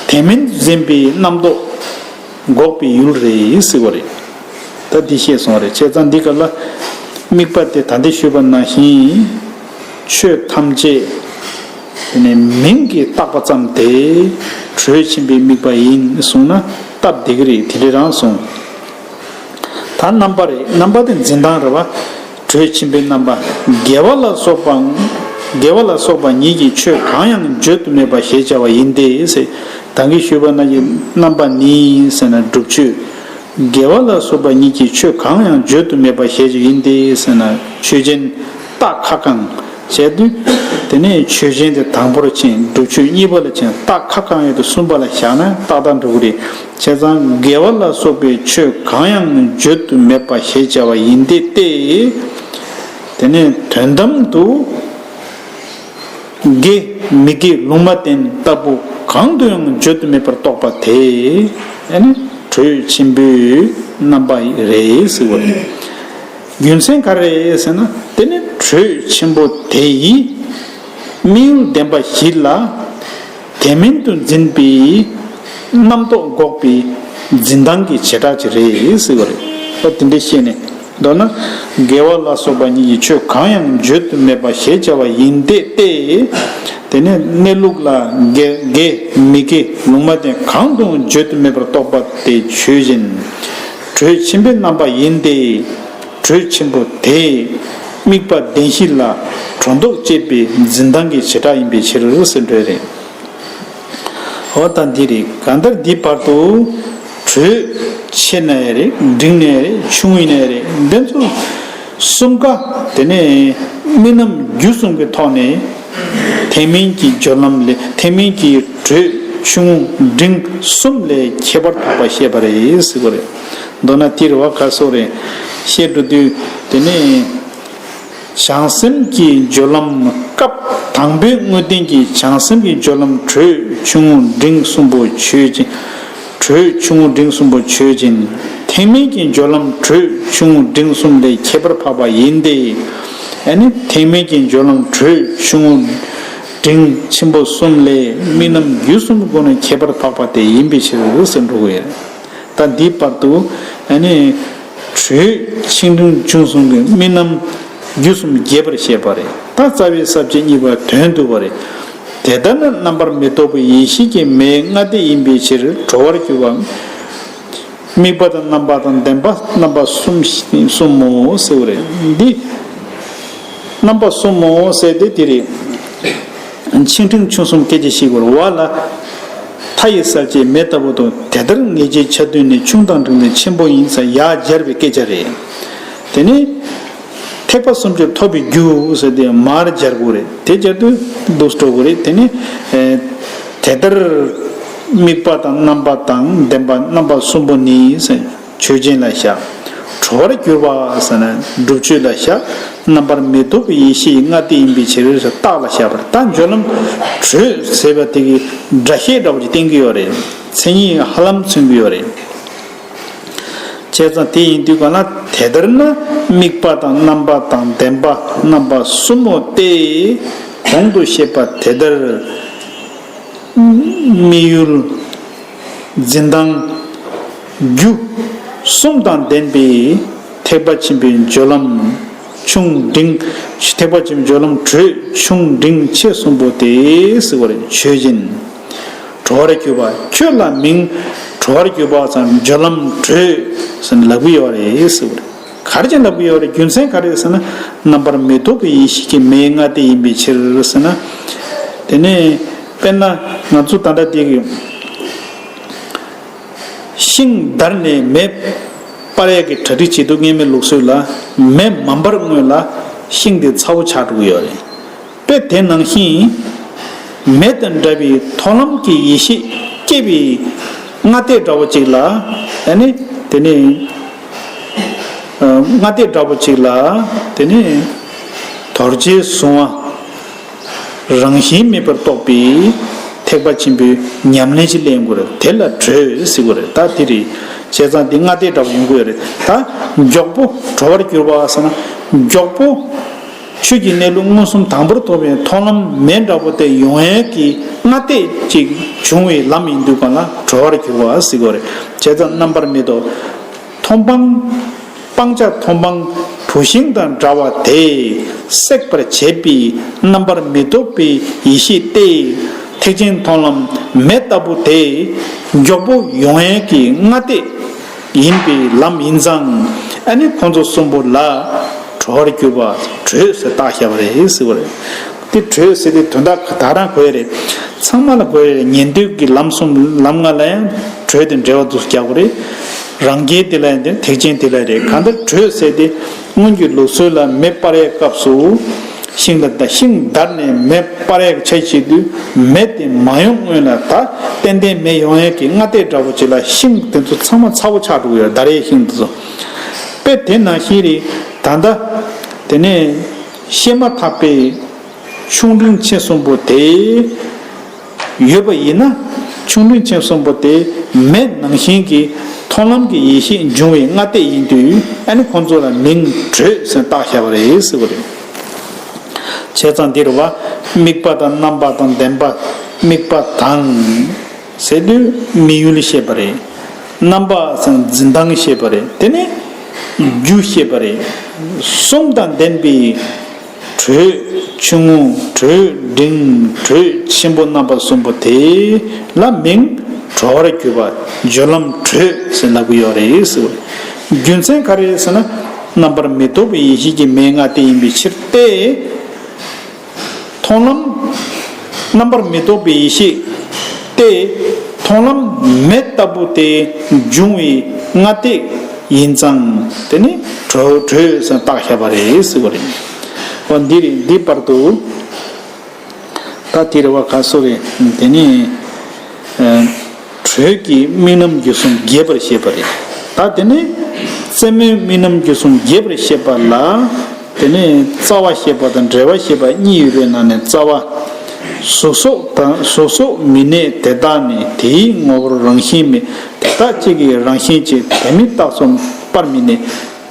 དེ་མིན་འཛིན་པའི་རྣམ་རྟོག་འགོག་པའི་ཡུལ་རེད་ཟེར་བ་རེད། ད་འདི་བཤད་སོང་བ་རེད། བྱས་ཙང་འདི་སྐབས་ལ་དམིགས་པ་དེ་ད་འདི་ཞུས་པ་ནང་བཞིན་ཆོས་ཐམས་ཅད་དེ་ནས་མིང་གིས་བཏགས་པ་ཙམ་དེ་དྲོད་ཆེན་པོའི་དམིགས་པ་ཡིན་གསུངས་ན་སྟབས་བདེ་གི་རེད། དེ་འདྲ་རང་གསུངས། ད་རྣམ་པ་རེད། རྣམ་པ་དེ་འཛིན་སྟངས་རེད་བ། དྲོད་ཆེན་པོའི་རྣམ་པ། དགེ་བ་ལ་སོགས་པ། དགེ་བ་ལ་སོགས་པ་ཉིད་ཀྱི་ཆོས་གང་ཡང་བརྗོད་དུ་མེད་པ་ཞེས་བྱ་བ་ཡིན་ཏེ་ཟེར། ད་གིན་ཞུས་པ་ནང་བཞིན་རྣམ་པ་ནི་ཟེར་ན་སྒྲུབ་ཆོས། དགེ་བ་ལ་སོགས་པ་ཉིད་ཀྱི་ཆོས་གང་ཡང་བརྗོད་དུ་མེད་པ་ཞེས་བྱ་ཡིན་ཏེ་ཟེར་ན་ཆོས་ཅན། རྟགས་ཁ་བསྐང་བྱས་དུས། དེ་ནས་ཆོས་ཅན་དེ་དང་པོར་ཕྱིན། སྒྲུབ་ཆོས་གཉིས་པ་ལ་ཕྱིན། རྟགས་ཁ་བསྐང་ཡས་དེ་གསུམ་པ་ལ་བཞག་ན་རྟགས་དང་འགྲོ་གི་རེད། བྱས་ཙང་དགེ་བ་ལ་སོགས་པའི་ཆོས་གང་ཡང་བརྗོད་དུ་མེད་པ་ཞེས་བྱ་བ་ཡིན་ཏེ་སྟེ། དེ་ནས་དོན་དམ་དུ་དགེ་མི་དགེ་ལུང་མ་བསྟན་ལྟ་བུ་གང་དུ་ཡང་བརྗོད་དུ་མེད་པར་རྟོགས་པ་དེ་ཨ་ནི་དྲོད་ཆེན་པོའི་རྣམ་པ་རེད་ཟེར་བ་རེད། རྒྱུ་མཚན་ག་རེ་ཟེར་ན། དེ་ནི་དྲོད་ཆེན་པོ་དེ་ཡིས་དམིགས་ཡུལ་བདེན་པ་བཞི་ལ་དེ་མིན་དུ་འཛིན་པའི་རྣམ་རྟོག་འགོག་པའི་འཛིན་སྟངས་ཀྱི་བྱེ་བྲག་ཅིག་རེད་ཟེར་བ་རེད། ཨོ་དེ་འདྲ་བཤད་ནས། མདོར་ན། དགེ་བ་ལ་སོགས་པ་ཉིད་ཀྱི་ཆོས་གང་ཡང་བརྗོད་དུ་མེད་པ་ཞེས་བྱ་བ་ཡིན་ཏེ་སྟེ། དེ་ནས་གནས་ལུགས་ལ་དགེ་དགེ་མི་དགེ་ལུང་མ་བསྟན་གང་དུ་བརྗོད་དུ་མེད་པར་རྟོགས་པ་དེ་ཆོས་ཅན། དྲོད་ཆེན་པོའི་རྣམ་པ་ཡིན་ཏེ། དྲོད་ཆེན་པོ་དེས་དམིགས་པ་བདེན་བཞི་ལ་སྒྲོ་འདོགས་བཅད་པའི་འཛིན་སྟངས་ཀྱི་བྱེ་བྲག་ཡིན་པའི་ཕྱིར་ཟེར་འདོད་རེད། འོ་ད་འདི་རེད། གང་ལྟར་འདི་བར་དུ་དྲོད་ཆེ་ན་ཡང་རེད། འབྲིང་ན་ཡང་རེད། ཆུང་ངུ་ཡིན་ན་ཡང་རེད། འདི་ཚོ་གསུམ་ཀ་དེ་ནས་དམིགས་རྣམ་རྒྱུ་གསུམ་གྱི་ཐོག་ནས་ཐེག་དམན་གྱི་སྦྱོར་ལམ་ལས། ཐེག་དམན་གྱི་དྲོད་ཆུང་ངུ་འབྲིང་གསུམ་ལས་ཁྱད་པར་འཕགས་པ་བཤད་པ་རེད་ཟེར་བ་རེད། མདོར་ན་དེ་རེད་བ། ག་སོགས་རེད། བཤད་འགྲོ་དུས་དེ་ནས། བྱང་སེམས་ཀྱི་སྦྱོར་ལམ། སྐབས་དང་པོའི་དངོས་བསྟན་གྱི་བྱང་སེམས་ཀྱི་སྦྱོར་ལམ། དྲོད་ཆུང་ངུ་འབྲིང་གསུམ་པོ་ཆོས་ཅན། དྲོད་ཆུང་ངུ་འབྲིང་གསུམ་པོ་ཆོས་ཅན། ཐེག་དམན་གྱི་སྦྱོར་ལམ། དྲོད་ཆུང་ངུ་འབྲིང་གསུམ་ལས་ཁྱད་པར་འཕགས་པ་ཡིན་ཏེ། ཨ་ནི་ཐེག་དམན་གྱི་སྦྱོར་ལམ། དྲོད་ཆུང་ངུ་འབྲིང་ཆེན་པོ་གསུམ་ལས་དམིགས་རྣམ་རྒྱུ་གསུམ་སྒོ་ནས་ཁྱད་པར་འཕགས་པ་དེ་ཡིན་པའི་ཕྱིར་ཟེར་འགྲོ་གི་ཡོད། ད་འདིའི་བར་དུ་ཨ་ནི་དྲོད་ཆེ་འབྲིང་ཆུང་གསུམ་གྱི་དམིགས་རྣམ་རྒྱུ་གསུམ་རྒྱས་པར་བཤད་པ་རེད། ད་རྩ་བའི་ས་བཅད་གཉིས་པ་དོན་བསྡུ་བ་རེད། དེ་ལྟར་ན་རྣམ་པར་མི་རྟོག་པའི་ཡེ་ཤེས་ཀྱི་མེའི་སྔ་ལྟས་ཡིན་པའི་ཕྱིར་གྲོལ་བར་གྱུར་པ། དམིགས་པ་དང་རྣམ་པ་དང་ལྡན་པ་རྣམ་པ་གསུམ་གསུམ་མོ་ཟེར་བ་རེད། འདི་རྣམ་པ་གསུམ་མོ་ཟེར་དེ་དེ་རེད། ཆེ་འབྲིང་ཆུང་གསུམ་སྐད་ཆ་བཤད་དགོས་རེད་བ་ལ། མཐའ་ཡི་གསལ་བྱེད་མེ་ལྟ་བུ་དང་། དེ་ལྟར་ངེས་བྱེད་ཆ་མཐུན་ནི། ཆུང་དང་འབྲིང་དང་ཆེན་པོ་ཡིན་ཟེར་ཡར་སྦྱར་བའི་སྐད་ཆ་རེད། དེ་ནི་ཐེག་པ་གསུམ་གྱི་ཐོབ་པའི་རྒྱུ་ཟེར་དེ་མར་སྦྱར་དགོས་རེད། དེ་སྦྱར་དུས་འདུག་སྤྲོ་དགོས་རེད། དེ་ནི་དེ་ལྟར་དམིགས་པ་དང་རྣམ་པ་དང་ལྡན་པ་རྣམ་པ་གསུམ་པོ་ནི་ཟེར། ཆོས་ཅན་ལ་བཞག་གྲོལ་བར་གྱུར་པ་ཟེར་ན་སྒྲུབ་ཆོས་ལ་བཞག་རྣམ་པར་མི་རྟོག་པའི་ཡེ་ཤེས་ཀྱི་སྔ་ལྟས་ཡིན་པའི་ཕྱིར་རྟགས་ལ་བཞག་པ་རེད། ད་སྦྱོར་ལམ་དྲོད་ཟེར་བ་དེ་གི་སྒྲ་བཤད་འདྲ་བོ་ཅིག་བསྟན་གྱི་ཡོད་རེད། མཚན་ཉིད་ཧ་ལམ་མཚོན་གྱི་ཡོད་རེད། བྱས་ཙང་དེ་ཡིན་དུས་གང་ལ་དེ་ལྟར་ན་དམིགས་པ་དང་རྣམ་པ་དང་ལྡན་པ་རྣམ་པ་གསུམ་མོ་སྟེ། གོང་དུ་བཤད་པ་དེ་ལྟར་དམིགས་ཡུལ། འཛིན་སྟངས། རྒྱུ་གསུམ་དང་ལྡན་པའི་ཐེག་པ་ཆེན་པོའི་སྦྱོར་ལམ་ཆུང་འབྲིང་། ཐེག་པ་ཆེན་པོའི་སྦྱོར་ལམ་དྲོད་ཆུང་འབྲིང་ཆེ་གསུམ་པོ་དེ་ཟེར་བ་རེད། ཆོས་ཅན། གྲོལ་བར་གྱུར་པ། ཁྱོད་ལ་མིང་གྲོལ་བར་གྱུར་པ་ཙམ་སྦྱོར་ལམ་དྲོད་ཟེར་ནས་ལབ་ཀྱི་ཡོད་རེད་ཟེར་བ་རེད། ག་རེ་བྱས་ལབ་ཀྱི་ཡོད་རེད། རྒྱུ་མཚན་ག་རེ་རེད་ཟེར་ན། རྣམ་པར་མི་རྟོག་པའི་ཡེ་ཤེས་ཀྱི་མེའི་སྔ་ལྟས་ཡིན་པའི་ཕྱིར་ཟེར་ན། དེ་ནས་དཔེར་ན་ང་ཚོ་ད་ལྟ་དེ་གི་ཤིང་འདར་ནས་མེ་སྤར་ཡས་ཀྱི་གྲ་སྒྲིག་བྱེད་དུས། སྔོན་མའི་ལུགས་སྲོལ་ལ་མེ་མ་འབར་སྔོན་ལ་ཤིང་དེ་ཚ་པོ་ཆགས་འགྲོ་གི་ཡོད་རེད། དཔེ་དེ་ནང་བཞིན་མེ་དང་འདྲ་བའི་མཐོང་ལམ་གྱི་ཡེ་ཤེས་སྐྱེ་བའི་སྔ་ལྟས་འདྲ་བོ་ཅིག་ལ། ཨ་ནི་དེ་ནི་ཨ་སྔ་ལྟས་འདྲ་བོ་ཅིག་ལ་དེ་ནི་རྡོ་རྗེའི་གཟུང་བ་རང་བཞིན་མེད་པར་རྟོགས་པའི་ཐེག་པ་ཆེན་པོའི་ཉམས་ལེན་ཅིག་ལེན་དགོས་རེད། དེ་ལ་དྲོད་ཟེར་དགོས་རེད། ད་དེ་རེད། བྱས་ཙང་འདི་སྔ་ལྟས་འདྲ་བོ་ཡོང་གི་ཡོད་རེད། ད་མགྱོགས་པོ་གྲོལ་བར་གྱུར་པ་ཟེར་ན། མགྱོགས་པོ་ཆོས་ཀྱི་གནས་ལུགས་མངོན་སུམ་དང་པོར་རྟོགས་པའི་མཐོང་ལམ་མེ་འདྲ་བོ་དེ་ཡོང་ཡས་ཀྱི་སྔ་ལྟས་ཅིག་བྱུང་བའི་ལམ་ཡིན་དུས་གང་ལ་གྲོལ་བར་གྱུར་པ་ཟེར་དགོས་རེད། བྱས་ཙང་རྣམ་པར་མི་རྟོག་མཐོང་སྤང་། སྤང་བྱ་མཐོང་སྤང་བུད་ཤིང་དང་འདྲ་བ་དེ་སྲེག་པར་བྱེད་པའི་རྣམ་པར་མི་རྟོག་པའི་ཡེ་ཤེས་ཏེ། ཐེག་ཆེན་མཐོང་ལམ་མེ་ལྟ་བུ་དེ་མགྱོགས་པོ་ཡོང་ཡས་ཀྱི་སྔ་ལྟས་ཡིན་པའི་ལམ་ཡིན་ཙང་། ཨ་ནི་ཁོང་ཚོ་གསུམ་པོ་ལ་གྲོལ་བར་གྱུར་པ་དྲོད་ཟེར་བཏགས་བཞག་པ་རེད་ཟེར་བ་རེད། དེ་དྲོད་ཟེར་དེ་དོན་དག་ག་ད་རང་གོ་ཡ་རེད། ཚང་མ་ལ་གོ་ཡ་རེད། ཉན་ཐོས་ཀྱི་ལམ་གསུམ་ལམ་ལྔ་ལ་ཡང་དྲོད་དེ་འབྲེལ་བ་འདུག་རྒྱག་པ་རེད། རང་རྒྱལ་དེ་ལ་ཡང་དེ་ཐེག་ཆེན་དེ་ལ་རེད། གང་ལྟར་དྲོད་ཟེར་དེ་སྔོན་གྱི་ལུགས་སྲོལ་ལ་མེ་སྤར་ཡའི་སྐབས་སུ་ཤིང་ལ་ད་ཤིང་འདར་ནས་མེ་སྤར་ཡའི་ཆ་བྱེད་དུས། མེ་དེ་མ་ཡོང་སྔོན་ལ་ད་ཏན་ཏན་མེ་ཡོང་ཡས་ཀྱི་སྔ་ལྟས་འདྲ་བོ་ཅིག་ལ་ཤིང་དེ་ཚོ་ཚང་མ་ཚ་པོ་ཆགས་འགྲོ་གི་ཡོད། འདར་ཡའི་ཤིང་དེ་ཚོ། དཔེ་དེ་ནང་བཞིན་རེད། ད་ལྟ་དེ་ནས་བཤད་མ་ཐག་པའི་ཆུང་འབྲིང་ཆེ་གསུམ་པོ་དེ་ཡོད་པ་ཡིན་ན། ཆུང་འབྲིང་ཆེ་གསུམ་པོ་དེ་མེ་ནང་བཞིན་གྱི་མཐོང་ལམ་གྱི་ཡེ་ཤེས་འབྱུང་བའི་སྔ་ལྟས་ཡིན་དུས། ཨ་ནི་ཁོང་ཚོ་ལ་མིང་དྲོད་ཟེར་བཏགས་བཞག་པ་རེད་ཟེར་བ་རེད། བྱས་ཙང་འདིར་བ་དམིགས་པ་དང་རྣམ་པ་དང་ལྡན་པ། དམིགས་པ་དང་ཟེར་དུས་དམིགས་ཡུལ་བཤད་པ་རེད། རྣམ་པ་ཟེར་འཛིན་སྟངས་བཤད་པ་རེད། དེ་ནས་རྒྱུ་བཤད་པ་རེད། གསུམ་དང་ལྡན་པའི་དྲོད་ཆུང་ངུ། དྲོད་འབྲིང་། དྲོད་ཆེན་པོ་རྣམ་པ་གསུམ་པོ་དེ་ལ་མིང་གྲོལ་བར་གྱུར་པ་སྦྱོར་ལམ་དྲོད་ཟེར་ལབ་ཀྱི་ཡོད་རེད་ཟེར་བ་རེད། རྒྱུ་མཚན་ག་རེ་རེད་ཟེར་ན། རྣམ་པར་མི་རྟོག་པའི་ཡེ་ཤེས་ཀྱི་མེའི་སྔ་ལྟས་ཡིན་པའི་ཕྱིར་ཏེ། མཐོང་ལམ། རྣམ་པར་མི་རྟོག་པའི་ཡེ་ཤེས་ཏེ། མཐོང་ལམ་མེ་ལྟ་བུ་དེ་འབྱུང་བའི་སྔ་ལྟས་ཡིན་ཙང་། དེ་ནི་དྲོད་དྲོད་ཟེར་བཏགས་བཞག་པ་རེད་ཟེར་བ་རེད། འོ་འདི་རེད། འདི་བར་དུ། ད་དེ་རེད་བ། ག་སོ་རེད། དེ་ནི་ཨ་དྲོད་ཀྱི་དམིགས་རྣམ་རྒྱུ་གསུམ་རྒྱས་པར་བཤད་པ་རེད། ད་དེ་ནི་རྩེ་མོའི་དམིགས་རྣམ་རྒྱུ་གསུམ་རྒྱས་པར་བཤད་པ་ལ། དེ་ནས་རྩ་བ་བཤད་པ་དང་འབྲེལ་བ་བཤད་པ་གཉིས་ཡོད་པའི་ནང་ནས། རྩ་བ། གཟུགས་སོགས་དང་། གཟུགས་སོགས་མི་གནས་དེ་དག་ནི། དེའི་ངོ་བོར་རང་བཞིན་མེད། དེ་དག་གཅིག་གི་རང་བཞིན་གཅིག། དེ་མི་རྟག་སོགས་པར་མི་གནས།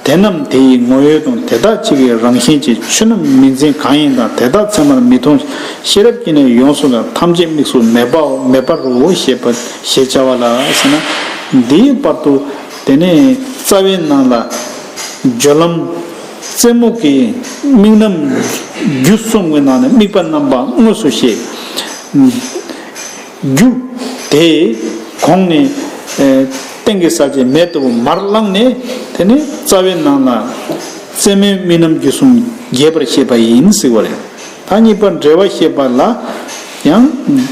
དེ་རྣམས་དེ་ཡི་ངོ་བོས་སྟོང་། དེ་དག་གཅིག་གི་རང་བཞིན་གཅིག། ཆོས་རྣམས་མི་འཛིན་གང་ཡིན་དང་། དེ་དག་མཚན་མར་མི་མཐོང་། ཤེས་རབ་ཀྱིས་ནི་ཡོངས་སུ་བསྔགས། ཐམས་ཅད་དམིགས་སུ་མེད་པའོ། མེད་པར་རོ་ཞེས་པ། ཞེས་བྱ་བ་ལ་ཟེར་ན། འདིའི་བར་དུ་དེ་ནས་རྩ་བའི་ནང་ལ་སྦྱོར་ལམ། རྩེ་མོ་གི་དམིགས་རྣམ་རྒྱུ་གསུམ་གྱི་ནང་ནས་དམིགས་པ་རྣམ་པ་དངོས་སུ་བཤད། རྒྱུ་དེ་གོང་ནས་ཨེ་སྟེང་གི་ས་བཅད་མེ་ལྟ་བུ་མར་བླངས་ནས། དེ་ནས་རྩ་བའི་ནང་ལ་རྩེ་མོའི་དམིགས་རྣམ་རྒྱུ་གསུམ་རྒྱས་པར་བཤད་པ་ཡིན་ཟེར་བ་རེད། ད་གཉིས་པ་འབྲེལ་བ་བཤད་པ་ལ་ཡང་།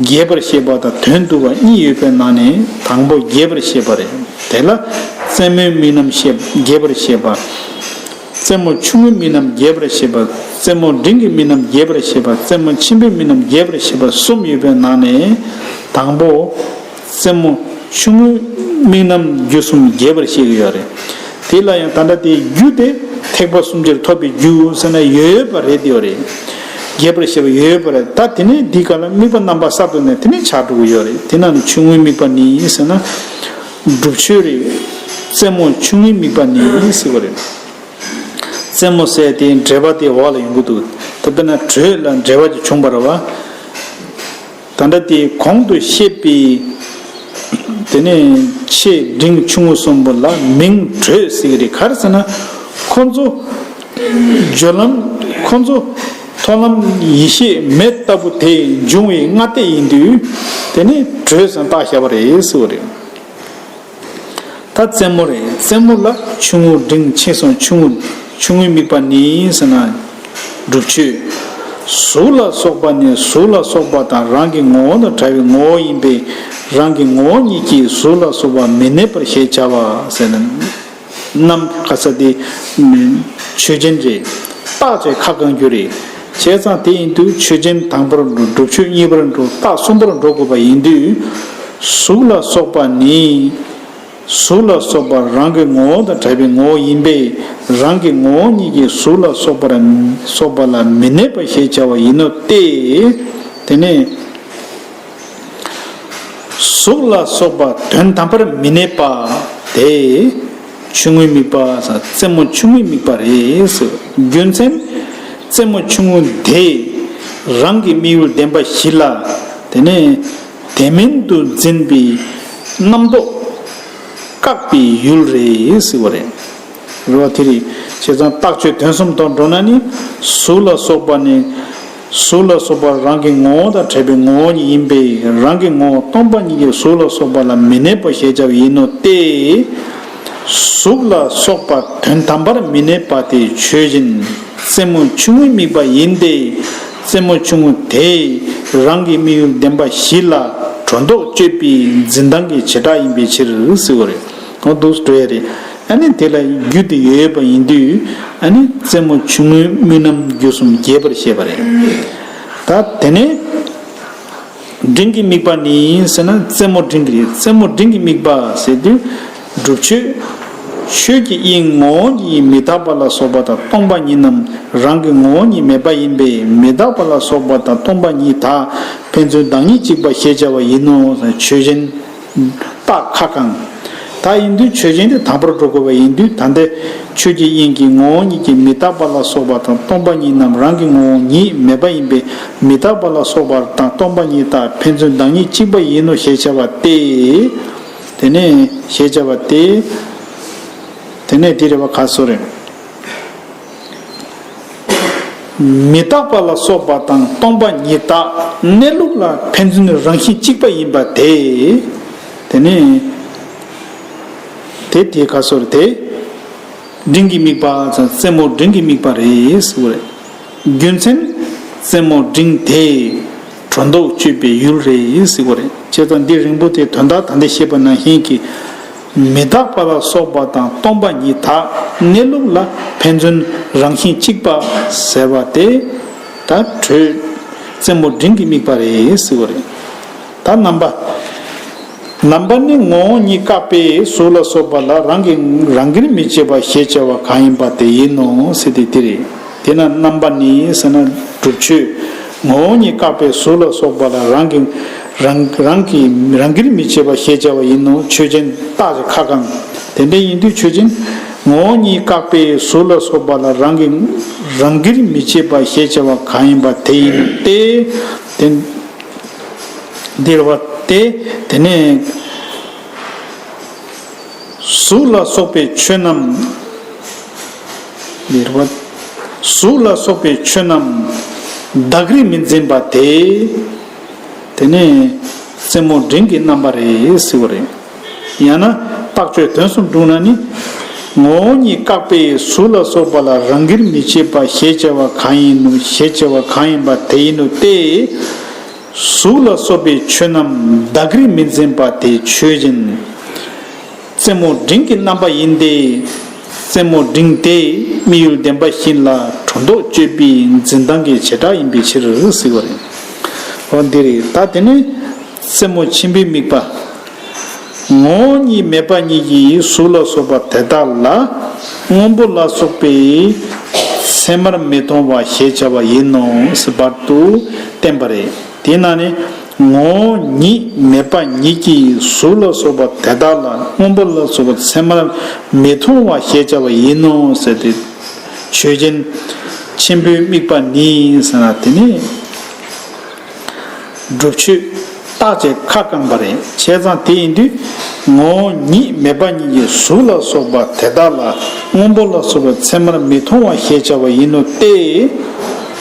རྒྱས་པར་བཤད་པ་དང་དོན་བསྡུ་བ་གཉིས་ཡོད་པའི་ནང་ནས་དང་པོ་རྒྱས་པར་བཤད་པ་རེད། དེ་ལ་རྩེ་མོའི་དམིགས་རྣམ་བཤད། རྒྱས་པར་བཤད་པ། རྩེ་མོ་ཆུང་ངུའི་དམིགས་རྣམ་རྒྱས་པར་བཤད་པ། རྩེ་མོ་འབྲིང་གི་དམིགས་རྣམ་རྒྱས་པར་བཤད་པ། རྩེ་མོ་ཆེན་པོའི་དམིགས་རྣམ་རྒྱས་པར་བཤད་པ་གསུམ་ཡོད་པའི་ནང་ནས་དང་པོ། རྩེ་མོ་ཆུང་ངུའི་དམིགས་རྣམ་རྒྱུ་གསུམ་རྒྱས་པར་བཤད་ཀྱི་ཡོད་རེད། དེ་ལ་ཡང་ད་ལྟ་དེའི་རྒྱུ་དེ་ཐེག་པ་གསུམ་ཆར་ཐོབ་པའི་རྒྱུ་ཟེར་ན་ཡོད་ཡོད་པ་རེད། དེ་ཡོད་རེད། རྒྱས་པར་བཤད་པ་ཡོད་ཡོད་པ་རེད། ད་དེ་ནས་འདི་ག་ལ་དམིགས་པ་རྣམ་པ་གསར་དུ་ནས་དེ་ནས་ཆགས་འགྲོ་གི་ཡོད་རེད། དེ་ན་ནི་ཆུང་ངུའི་དམིགས་པ་ནི་ཟེར་ན། སྒྲུབ་མཆོད་རེད། རྩེ་མོ་ཆུང་ངུའི་དམིགས་པ་ནི་ཟེར་བ་རེད། རྩེ་མོ་ཟེར་དེའི་འགྲེལ་པ་དེ་འོག་ལ་ཡོང་གི་འདུག་ད་དཔེར་ན་དྲོད་ལ་འགྲེལ་པ་ཅིག་བྱུང་བ་རེད་བ། ད་ལྟ་དེ་གོང་དུ་བཤད་པའི་ དེ་ནས་ཆེ་འབྲིང་ཆུང་ངུ་གསུམ་པོ་ལ་མིང་དྲོད་ཟེར་གྱི་རེད། ག་རེ་ཟེར་ན། ཁོ་ཚོ་སྦྱོར་ལམ། ཁོ་ཚོ་མཐོང་ལམ་ཡེ་ཤེས་མེ་ལྟ་བུ་དེ་འབྱུང་བའི་སྔ་ལྟས་ཡིན་དུས། དེ་ནི་དྲོད་ཟེར་བཏགས་བཞག་པ་རེད་ཟེར་བ་རེད། ད་རྩེ་མོ་རེད། རྩེ་མོ་ལ་ཆུང་ངུ་འབྲིང་ཆེ་གསུམ་ཆུང་ངུ། ཆུང་ངུའི་དམིགས་པ་ནི་ཟེར་ན། སྒྲུབ་ཆོས། གཟུགས་ལ་སོགས་པ་ནི་གཟུགས་ལ་སོགས་པ་དང་རང་གི་ངོ་བོ་དང་བྲལ་བའི་ངོ་བོ་ཡིན་པས། རང་གི་ངོ་བོ་ཉིད་ཀྱིས་གཟུགས་ལ་སོགས་པ་མི་གནས་པར་ཞེས་བྱ་བ་ཟེར་ན། ནམ་ག་ས་དེ་ཆོས་ཅན་རེད། རྟགས་ཅན་ཁ་བསྐང་རྒྱུ་རེད། བྱས་ཙང་དེ་ཡིན་དུས་ཆོས་ཅན་དང་པོར་འགྲོ། སྒྲུབ་ཆོས་གཉིས་པར་འགྲོ། རྟགས་གསུམ་པར་འགྲོ་དགོས་པ་ཡིན་དུས། གཟུགས་ལ་སོགས་པ་ནི། གཟུགས་ལ་སོགས་པ་རང་གི་ངོ་བོ་དང་བྲལ་བའི་ངོ་བོ་ཡིན་པས། རང་གི་ངོ་བོ་ཉིད་ཀྱིས་གཟུགས་ལ་སོགས་པར། སོགས་པ་ལ་མི་གནས་པ་ཞེས་བྱ་བ་ཡིན་ནོ་སྟེ། དེ་ནས། གཟུགས་ལ་སོགས་པ་དོན་དམ་པར་མི་གནས་པ་དེ་ཆུང་ངུའི་དམིགས་པ། རྩེ་མོ་ཆུང་ངུའི་དམིགས་པ་རེད་ཟེར། རྒྱུ་མཚན། རྩེ་མོ་ཆུང་ངུ་དེ་རང་གི་དམིགས་ཡུལ་བདེན་པ་བཞི་ལ། དེ་ནས་དེ་མིན་དུ་འཛིན་པའི་རྣམ་རྟོག་བཀག་པའི་ཡུལ་རེད་ཟེར་བ་རེད། རེད་བ། དེ་རེད། བྱས་ཙང་རྟགས་ཆོས་དོན་གསུམ་དུ་འགྲོ་ན་ནི། གཟུགས་ལ་སོགས་པ་ནི། གཟུགས་ལ་སོགས་པ་རང་གི་ངོ་བོ་དང་བྲལ་བའི་ངོ་བོ་ཉིད་ཡིན་པས། རང་གི་ངོ་བོ་སྟོང་པ་ཉིད་ཀྱིས་གཟུགས་ལ་སོགས་པ་ལ་མི་གནས་པ་ཞེས་བྱ་བ་ཡིན་ནོ་སྟེ། གཟུགས་ལ་སོགས་པ་དོན་དམ་པར་མི་གནས་པ་དེ་ཆོས་ཅན། རྩེ་མོ་ཆུང་ངུའི་དམིགས་པ་ཡིན་ཏེ། རྩེ་མོ་ཆུང་ངུ་དེ་རང་གི་དམིགས་ཡུལ་བདེན་པ་བཞི་ལ་སྒྲོ་འདོགས་གཅོད་པའི་འཛིན་སྟངས་ཀྱི་བྱེ་བྲག་ཡིན་པའི་ཕྱིར་ཟེར་བ་རེད། འོ་འདུག་སེ་འགྲོ་ཡ་རེད། ཨ་ནི་དེ་ལ་རྒྱུ་དེ་ཡོད་པ་ཡིན་དུས། ཨ་ནི་རྩེ་མོ་ཆུང་ངུའི་དམིགས་རྣམ་རྒྱུ་གསུམ་རྒྱས་པར་བཤད་པ་རེད། ད་དེ་ནས་འབྲིང་གི་དམིགས་པ་ནི་ཟེར་ན། རྩེ་མོ་འབྲིང་གི་རེད། རྩེ་མོ་འབྲིང་གི་དམིགས་པ་ཟེར་དུས། སྒྲུབ་ཆོས། ཆོས་ཀྱི་དབྱིངས་ངོ་བོ་ཉིད་མི་རྟག་པ་ལ་སོགས་པ་དང་སྟོང་པ་ཉིད་རྣམས་རང་གི་ངོ་བོ་ཉིད་མེད་པ་ཡིན་པས། མི་རྟག་པ་ལ་སོགས་པ་དང་སྟོང་པ་ཉིད་དག་ཕན་ཚུན་བདག་ཉིད་གཅིག་པ་ཞེས་བྱ་བ་ཡིན་ནོ། ཆོས་ཅན། རྟགས་ཁ་བསྐང་། ད་ཡིན་དུས་ཆོས་ཅན་དེ་དང་པོར་འགྲོ་དགོས་པ་ཡིན་དུས། ད་ལྟའི་ཆོས་ཀྱི་དབྱིངས་ཀྱི་ངོ་བོ་ཉིད་ཀྱི་མི་རྟག་པ་ལ་སོགས་པ་དང་སྟོང་པ་ཉིད་རྣམས་རང་གི་ངོ་བོ་ཉིད་མེད་པ་ཡིན་པས། མི་རྟག་པ་ལ་སོགས་པ་དང་སྟོང་པ་ཉིད་དག་ཕན་ཚུན་བདག་ཉིད་གཅིག་པ་ཡིན་ནོ་ཞེས་བྱ་བ་སྟེ། དེ་ནས་ཞེས་བྱ་བ་སྟེ། དེ་ནས་དེ་རེད་བ། ག་སོ་རེད། མི་རྟག་པ་ལ་སོགས་པ་དང་སྟོང་པ་ཉིད་དག་གནས་ལུགས་ལ་ཕན་ཚུན་རང་བཞིན་གཅིག་པ་ཡིན་པ་དེ། དེ་ནི། དེ་དེ་ག་སོར་དེ། འབྲིང་གི་དམིགས་པ་ཙམ། རྩེ་མོ་འབྲིང་གི་དམིགས་པ་རེད་ཟེར་བ་རེད། རྒྱུ་མཚན། རྩེ་མོ་འབྲིང་དེ་སྒྲོ་འདོགས་གཅོད་པའི་ཡུལ་རེད་ཟེར་བ་རེད། བྱས་ཙང་འདི་རིང་པོ་དེ་དོན་དག་ད་ལྟ་བཤད་པ་ནང་བཞིན་གྱི། མི་རྟག་པ་ལ་སོགས་པ་དང་སྟོང་པ་ཉིད་དག་གནས་ལུགས་ལ་ཕན་ཚུན་རང་བཞིན་གཅིག་པ་ཟེར་བ་དེ། ད་དྲོད། རྩེ་མོ་འབྲིང་གི་དམིགས་པ་རེད་ཟེར་བ་རེད། ད་རྣམ་པ། རྣམ་པ་ནི་ངོ་བོ་ཉིད་བཀག་པས་གཟུགས་ལ་སོགས་པ་ལ་རང་གི་རང་གིར་མི་བྱེད་པ་ཞེས་བྱ་བ་གང་ཡིན་པ་དེ་ཡིན་ནོ་ཟེར་ཏེ་འདི་རེད། དེས་ན་རྣམ་པ་ནི་ཟེར་ན་སྒྲུབ་ཆོས། ངོ་བོ་ཉིད་བཀག་པས་གཟུགས་ལ་སོགས་པ་ལ་རང་གི་རང་རང་གི་རང་གིར་མི་བྱེད་པ་ཞེས་བྱ་བ་ཡིན་ནོ། ཆོས་ཅན། རྟགས་ཀྱི་ཁ་བསྐང་། དེ་འདྲ་ཡིན་དུས་ཆོས་ཅན། ངོ་བོ་ཉིད་བཀག་པས་གཟུགས་ལ་སོགས་པ་ལ་རང་གི་རང་གིར་མི་བྱེད་པ་ཞེས་བྱ་བ་གང་ཡིན་པ་དེ་ཡིན་ཏེ། དེ། འདིར་བ་སྟེ། དེ་ནས་གཟུགས་ལ་སོགས་པའི་ཆོས་རྣམས། འདིར་བ། གཟུགས་ལ་སོགས་པའི་ཆོས་རྣམས་བདག་གིར་མི་འཛིན་པ་དེ། དེ་ནི་རྩེ་མོ་འབྲིང་གི་རྣམ་པ་རེད་ཟེར་བ་རེད། ཡང་ན་རྟགས་ཆོས་དོན་གསུམ་དྲུང་ན་ནི། ངོ་བོ་ཉིད་བཀག་པས་གཟུགས་ལ་སོགས་པ་ལ་རང་གིར་མི་བྱེད་པ་ཞེས་བྱ་བ་གང་ཡིན་ནོ། ཞེས་བྱ་བ་གང་ཡིན་པ་དེ་ཡིན་ནོ་སྟེ། གཟུགས་ལ་སོགས་པའི་ཆོས་རྣམས་བདག་གིར་མི་འཛིན་པ་དེ་ཆོས་ཅན། རྩེ་མོ་འབྲིང་གི་རྣམ་པ་ཡིན་ཏེ། རྩེ་མོ་འབྲིང་དེ་དམིགས་ཡུལ་བདེན་པ་བཞི་ལ་སྒྲོ་འདོགས་གཅོད་པའི་འཛིན་སྟངས་ཀྱི་བྱེ་བྲག་ཡིན་པའི་ཕྱིར་ཟེར་བ་རེད། འོ་འདི་རེད། ད་དེ་ནི་རྩེ་མོ་ཆེན་པོའི་དམིགས་པ། ངོ་བོ་ཉིད་མེད་པ་ཉིད་ཀྱིས་གཟུགས་ལ་སོགས་པ་དེ་དག་ལ་སྔོན་པོ་ལ་སོགས་པའི་མཚན་མར་མི་མཐོང་བ་ཞེས་བྱ་བ་ཡིན་ནོ་ཟེར་བར་དུ་བསྟན་པ་རེད། དེས་ན་ནི་ངོ་བོ་ཉིད་མེད་པ་ཉིད་ཀྱིས་གཟུགས་ལ་སོགས་པ་དེ་དག་ལ་སྔོན་པོ་ལ་སོགས་པ་མཚན་མར་མི་མཐོང་བ་ཞེས་བྱ་བ་ཡིན་ནོ་ཟེར་ཏེ། ཆོས་ཅན། ཆེན་པོའི་དམིགས་པ་ནི་ཟེར་ན་དེ་ནི་སྒྲུབ་ཆོས་རྟགས་ཅན་ཁ་བསྐང་པ་རེད། བྱས་ཙང་དེ་ཡིན་དུས་ ངོ་བོ་ཉིད་མེད་པ་ཉིད་ཀྱིས་གཟུགས་ལ་སོགས་པ་དེ་དག་ལ་སྔོན་པོ་ལ་སོགས་པའི་མཚན་མར་མི་མཐོང་བ་ཞེས་བྱ་བ་ཡིན་ནོ་སྟེ།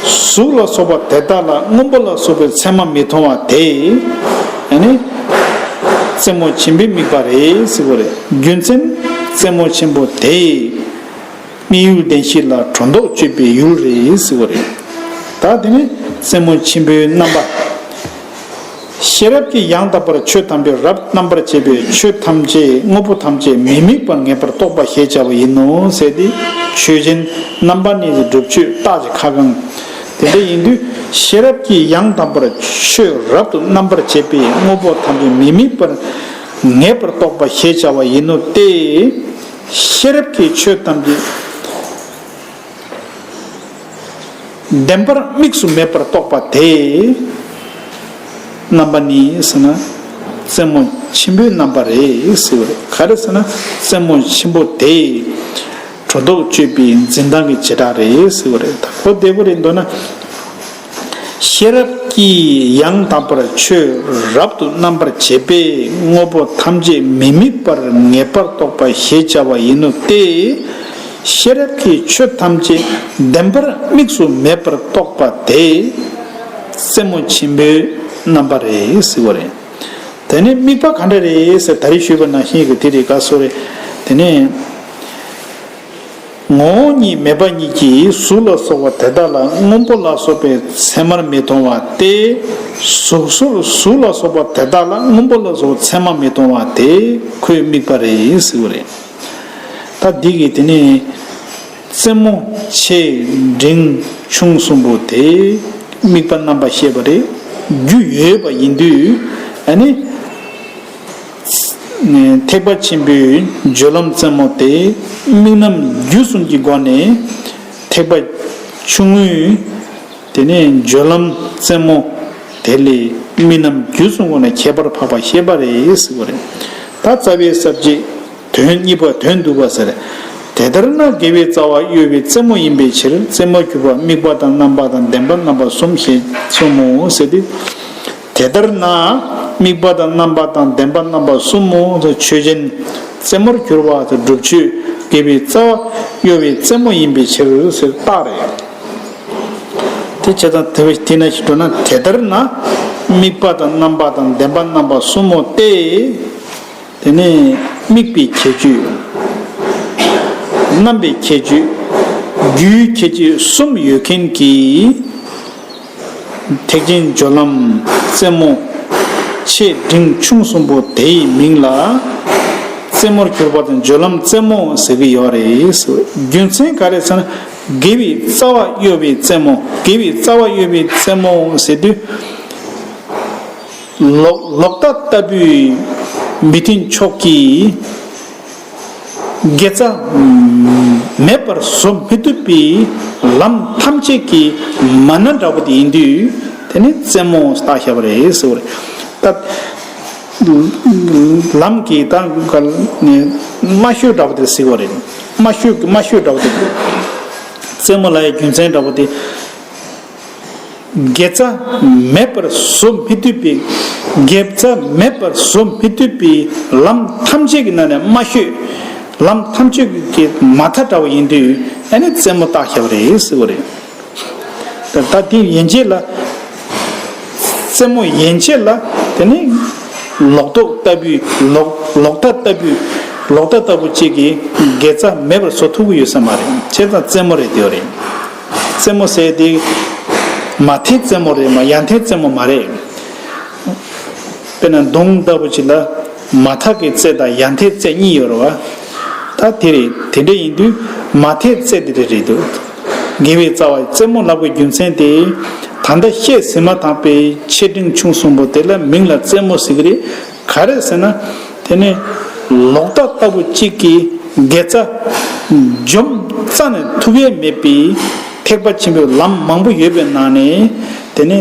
གཟུགས་ལ་སོགས་པ་དེ་དག་ལ་སྔོན་པོ་ལ་སོགས་པའི་མཚན་མ་མི་མཐོང་བ་དེ། ཨ་ནི། རྩེ་མོ་ཆེན་པོའི་དམིགས་པ་རེད་ཟེར་བ་རེད། རྒྱུ་མཚན། རྩེ་མོ་ཆེན་པོ་དེ། དམིགས་ཡུལ་བདེན་བཞི་ལ་སྒྲོ་འདོགས་གཅོད་པའི་ཡུལ་རེད་ཟེར་བ་རེད། ད་དེ་ནི་རྩེ་མོ་ཆེན་པོའི་རྣམ་པ། ཤེས་རབ་ཀྱིས་ཡང་དག་པར་ཆོས་ཐམས་ཅད་རབ་རྣམ་པར་འབྱེད་པས་ཆོས་ཐམས་ཅད་དངོས་པོ་ཐམས་ཅད་མི་དམིགས་པར་ངེས་པར་རྟོགས་པ་ཞེས་བྱ་བ་ཡིན་ནོ་ཟེར་ཏེ། ཆོས་ཅན། རྣམ་པ་གཉིས་ཀྱི་སྒྲུབ་ཆོས་རྟགས་ཀྱི་ཁ་བསྐང་། དེ་འདྲ་ཡིན་དུས་ཤེས་རབ་ཀྱིས་ཡང་དག་པར་ཆོས་རབ་ཏུ་རྣམ་པར་འབྱེད་པས་དངོས་པོ་ཐམས་ཅད་མི་དམིགས་པར་ངེས་པར་རྟོགས་པ་ཞེས་བྱ་བ་ཡིན་ནོ་སྟེ། ཤེས་རབ་ཀྱིས་ཆོས་ཐམས་ཅད་བདེན་པར་དམིགས་སུ་མེད་པར་རྟོགས་པ་དེ། རྣམ་པ་གཉིས་ཟེར་ན། རྩེ་མོ་ཆེན་པོའི་རྣམ་པ་རེད་ཟེར་བ་རེད། ག་རེ་ཟེར་ན། རྩེ་མོ་ཆེན་པོ་དེ། སྒྲོ་འདོགས་གཅོད་པའི་འཛིན་སྟངས་ཀྱི་བྱེ་བྲག་རེད་ཟེར་བ་རེད། ད་གོ་བདེ་པོ་རེད་འདུག་ན། ཤེས་རབ་ཀྱིས་ཡང་དག་པར་ཆོས་རབ་ཏུ་རྣམ་པར་འབྱེད་པས་དངོས་པོ་ཐམས་ཅད་མི་དམིགས་པར་ངེས་པར་རྟོགས་པ་ཞེས་བྱ་བ་ཡིན་ནོ་སྟེ། ཤེས་རབ་ཀྱིས་ཆོས་ཐམས་ཅད་བདེན་པར་དམིགས་སུ་མེད་པར་རྟོགས་པ་དེ། རྩེ་མོ་ཆེན་པོའི་རྣམ་པ་རེད་ཟེར་བ་རེད། དེ་ནས་དམིགས་པ་ག་འདྲ་རེད་ཟེར། ད་རེས་ཞུས་པ་ནང་བཞིན་གྱི་དེ་རེད་ག་སོ་རེད། དེ་ནས། ངོ་བོ་ཉིད་མེད་པ་ཉིད་ཀྱིས་གཟུགས་ལ་སོགས་པ་དེ་དག་ལ་སྔོན་པོ་ལ་སོགས་པའི་མཚན་མར་མི་མཐོང་བ་སྟེ། གཟུགས་སོགས་གཟུགས་ལ་སོགས་པ་དེ་དག་ལ་སྔོན་པོ་ལ་སོགས་པའི་མཚན་མ་མི་མཐོང་བ་དེ་ཁོའི་དམིགས་པ་རེད་ཟེར་བ་རེད། ད་འདི་གི་དེ་ནས་རྩེ་མོ་ཆེ་འབྲིང་ཆུང་གསུམ་པོ་དེ་དམིགས་པ་རྣམ་པ་བཤད་པ་རེད། རྒྱུ་ཡོད་པ་ཡིན་དུས་ཨ་ནི། ཐེག་པ་ཆེན་པོའི་སྦྱོར་ལམ་རྩེ་མོ་དེ་དམིགས་རྣམ་རྒྱུ་གསུམ་གྱི་སྒོ་ནས་ཐེག་པ་ཆུང་ངུའི་དེ་ནས་སྦྱོར་ལམ་རྩེ་མོ་དེ་ལས་དམིགས་རྣམ་རྒྱུ་གསུམ་སྒོ་ནས་ཁྱད་པར་འཕགས་པ་བཤད་པ་རེད་ཟེར་བ་རེད། ད་རྩ་བའི་ས་བཅད་དོན་གཉིས་པ་དོན་བསྡུ་བ་ཟེར། དེ་ལྟར་ན་དགེ་བའི་རྩ་བ་གཡོ་བའི་རྩེ་མོ་ཡིན་པའི་ཕྱིར་རྩེ་མོར་གྱུར་པ་དམིགས་པ་དང་རྣམ་པ་དང་བདེན་པ་རྣམ་པ་གསུམ་ཞེས་གསུངས་མོ་ཟེར་ཏེ། དེ་ལྟར་ན། དམིགས་པ་དང་རྣམ་པ་དང་བདེན་པ་རྣམ་པ་གསུམ་མོ། ཆོས་ཅན། རྩེ་མོར་གྱུར་པ་སྒྲུབ་ཆོས་དགེ་བའི་རྩ་བ་གཡོ་བའི་རྩེ་མོ་ཡིན་པའི་ཕྱིར་ཟེར་རྟགས་རེད། དེ་བྱས་ཙང་དེ་བས་དེ་ནང་བཞིན་འགྲོ་ན། དེ་ལྟར་ན། དམིགས་པ་དང་རྣམ་པ་དང་བདེན་པ་རྣམ་པ་གསུམ་མོ་སྟེ། དེ་ནས་དམིགས་པའི་ཁྱད་ཆོས། རྣམ་པའི་ཁྱད་ཆོས། རྒྱུའི་ཁྱད་ཆོས་གསུམ་ཡོད་མཁན་གྱི། ཐེག་ཆེན་སྦྱོར་ལམ་རྩེ་མོ་ཆེ་འབྲིང་ཆུང་གསུམ་པོ་དེའི་མིང་ལ་རྩེ་མོར་གྱུར་པ་དང་སྦྱོར་ལམ་རྩེ་མོ་ཟེར་གྱི་ཡོད་རེད། རྒྱུ་མཚན་ག་རེ་ཟེར་ན། དགེ་བའི་རྩ་བ་གཡོ་བའི་རྩེ་མོ། དགེ་བའི་རྩ་བ་གཡོ་བའི་རྩེ་མོ་ཟེར་དུས། ལོག་ལོག་ལྟ་ལྟ་བུའི་མི་མཐུན་ཕྱོགས་ཀྱི། དགེ་རྩ་མེད་པར་བཟོ་མི་ཐུབ་པའི་ལམ་ཐམས་ཅད་ཀྱི་མ་ན་འདྲ་བོ་དེ་ཡིན་དུས། དེ་ནི་རྩེ་མོ་བཏགས་བཞག་པ་རེད་ཟེར་བ་རེད། ད་ལམ་གྱི་ད་ག་ནི་རྨ་ཤོད་འདྲ་བོ་དེ་ཟེར་བ་རེད། རྨ་ཤོད་རྨ་ཤོད་འདྲ་བོ་དེ། རྩེ་མོ་ལ་ཡི་རྒྱུ་མཚན་འདྲ་བོ་དེ། དགེ་རྩ་མེད་པར་བཟོ་མི་ཐུབ་པའི། དགེ་རྩ་མེད་པར་བཟོ་མི་ཐུབ་པའི་ལམ་ཐམས་ཅད་ཀྱི་ནང་ནས་རྨ་ཤོད། ལམ་ཐམས་ཅད་ཀྱི་མ་མཐའ་འདྲ་བ་ཡིན་དུས། ཨ་ནི་རྩེ་མོ་བཏགས་བཞག་པ་རེད་ཟེར་བ་རེད། ད་ད་དེ་ཡན་ཆད་ལ། རྩེ་མོ་ཡན་ཆད་ལ་དེ་ནི་ལོག་རྟོག་ལྟ་བུའི་ལོག་ལོག་ལྟ་ལྟ་བུའི་ལོག་ལྟ་ལྟ་བུ་གཅིག་གིས་དགེ་རྩ་མེད་པར་བཟོ་ཐུབ་ཀྱི་ཡོད་ས་མ་རེད། བྱས་ཙང་རྩེ་མོ་རེད་དེ་རེད། རྩེ་མོ་ཟེར་དེ་མ་མཐའི་རྩེ་མོ་རེད་མ། ཡ་མཐའི་རྩེ་མོ་མ་རེད། དཔེར་ན་མདུང་ལྟ་བུ་ཅིག་ལ་མ་མཐའ་གི་རྩེ་དང་ཡ་མཐའི་རྩེ་གཉིས་ཡོད་རེད་བ། ད་དེ་རེད། དེ་འདྲ་ཡིན་དུས་མ་མཐའི་རྩེ་དེ་རེད་རེད་འདུག་དགེ་བའི་རྩ་བ་རྩེ་མོ་ལབ་པའི་རྒྱུ་མཚན་དེ། ད་ལྟ་བཤད་ཟིན་མ་ཐག་པའི་ཆེ་འབྲིང་ཆུང་གསུམ་པོ་དེ་ལ་མིང་ལ་རྩེ་མོ་ཟེར་གི་རེད། ག་རེ་ཟེར་ན། དེ་ནི་ལོག་ལྟ་ལྟ་བུ་གཅིག་གིས་དགེ་རྩ་འཇོམས་རྩ་ནས་ཐུབ་ཡས་མེད་པའི་ཐེག་པ་ཆེན་པོའི་ལམ་མང་པོ་ཡོད་པའི་ནང་ནས། དེ་ནི་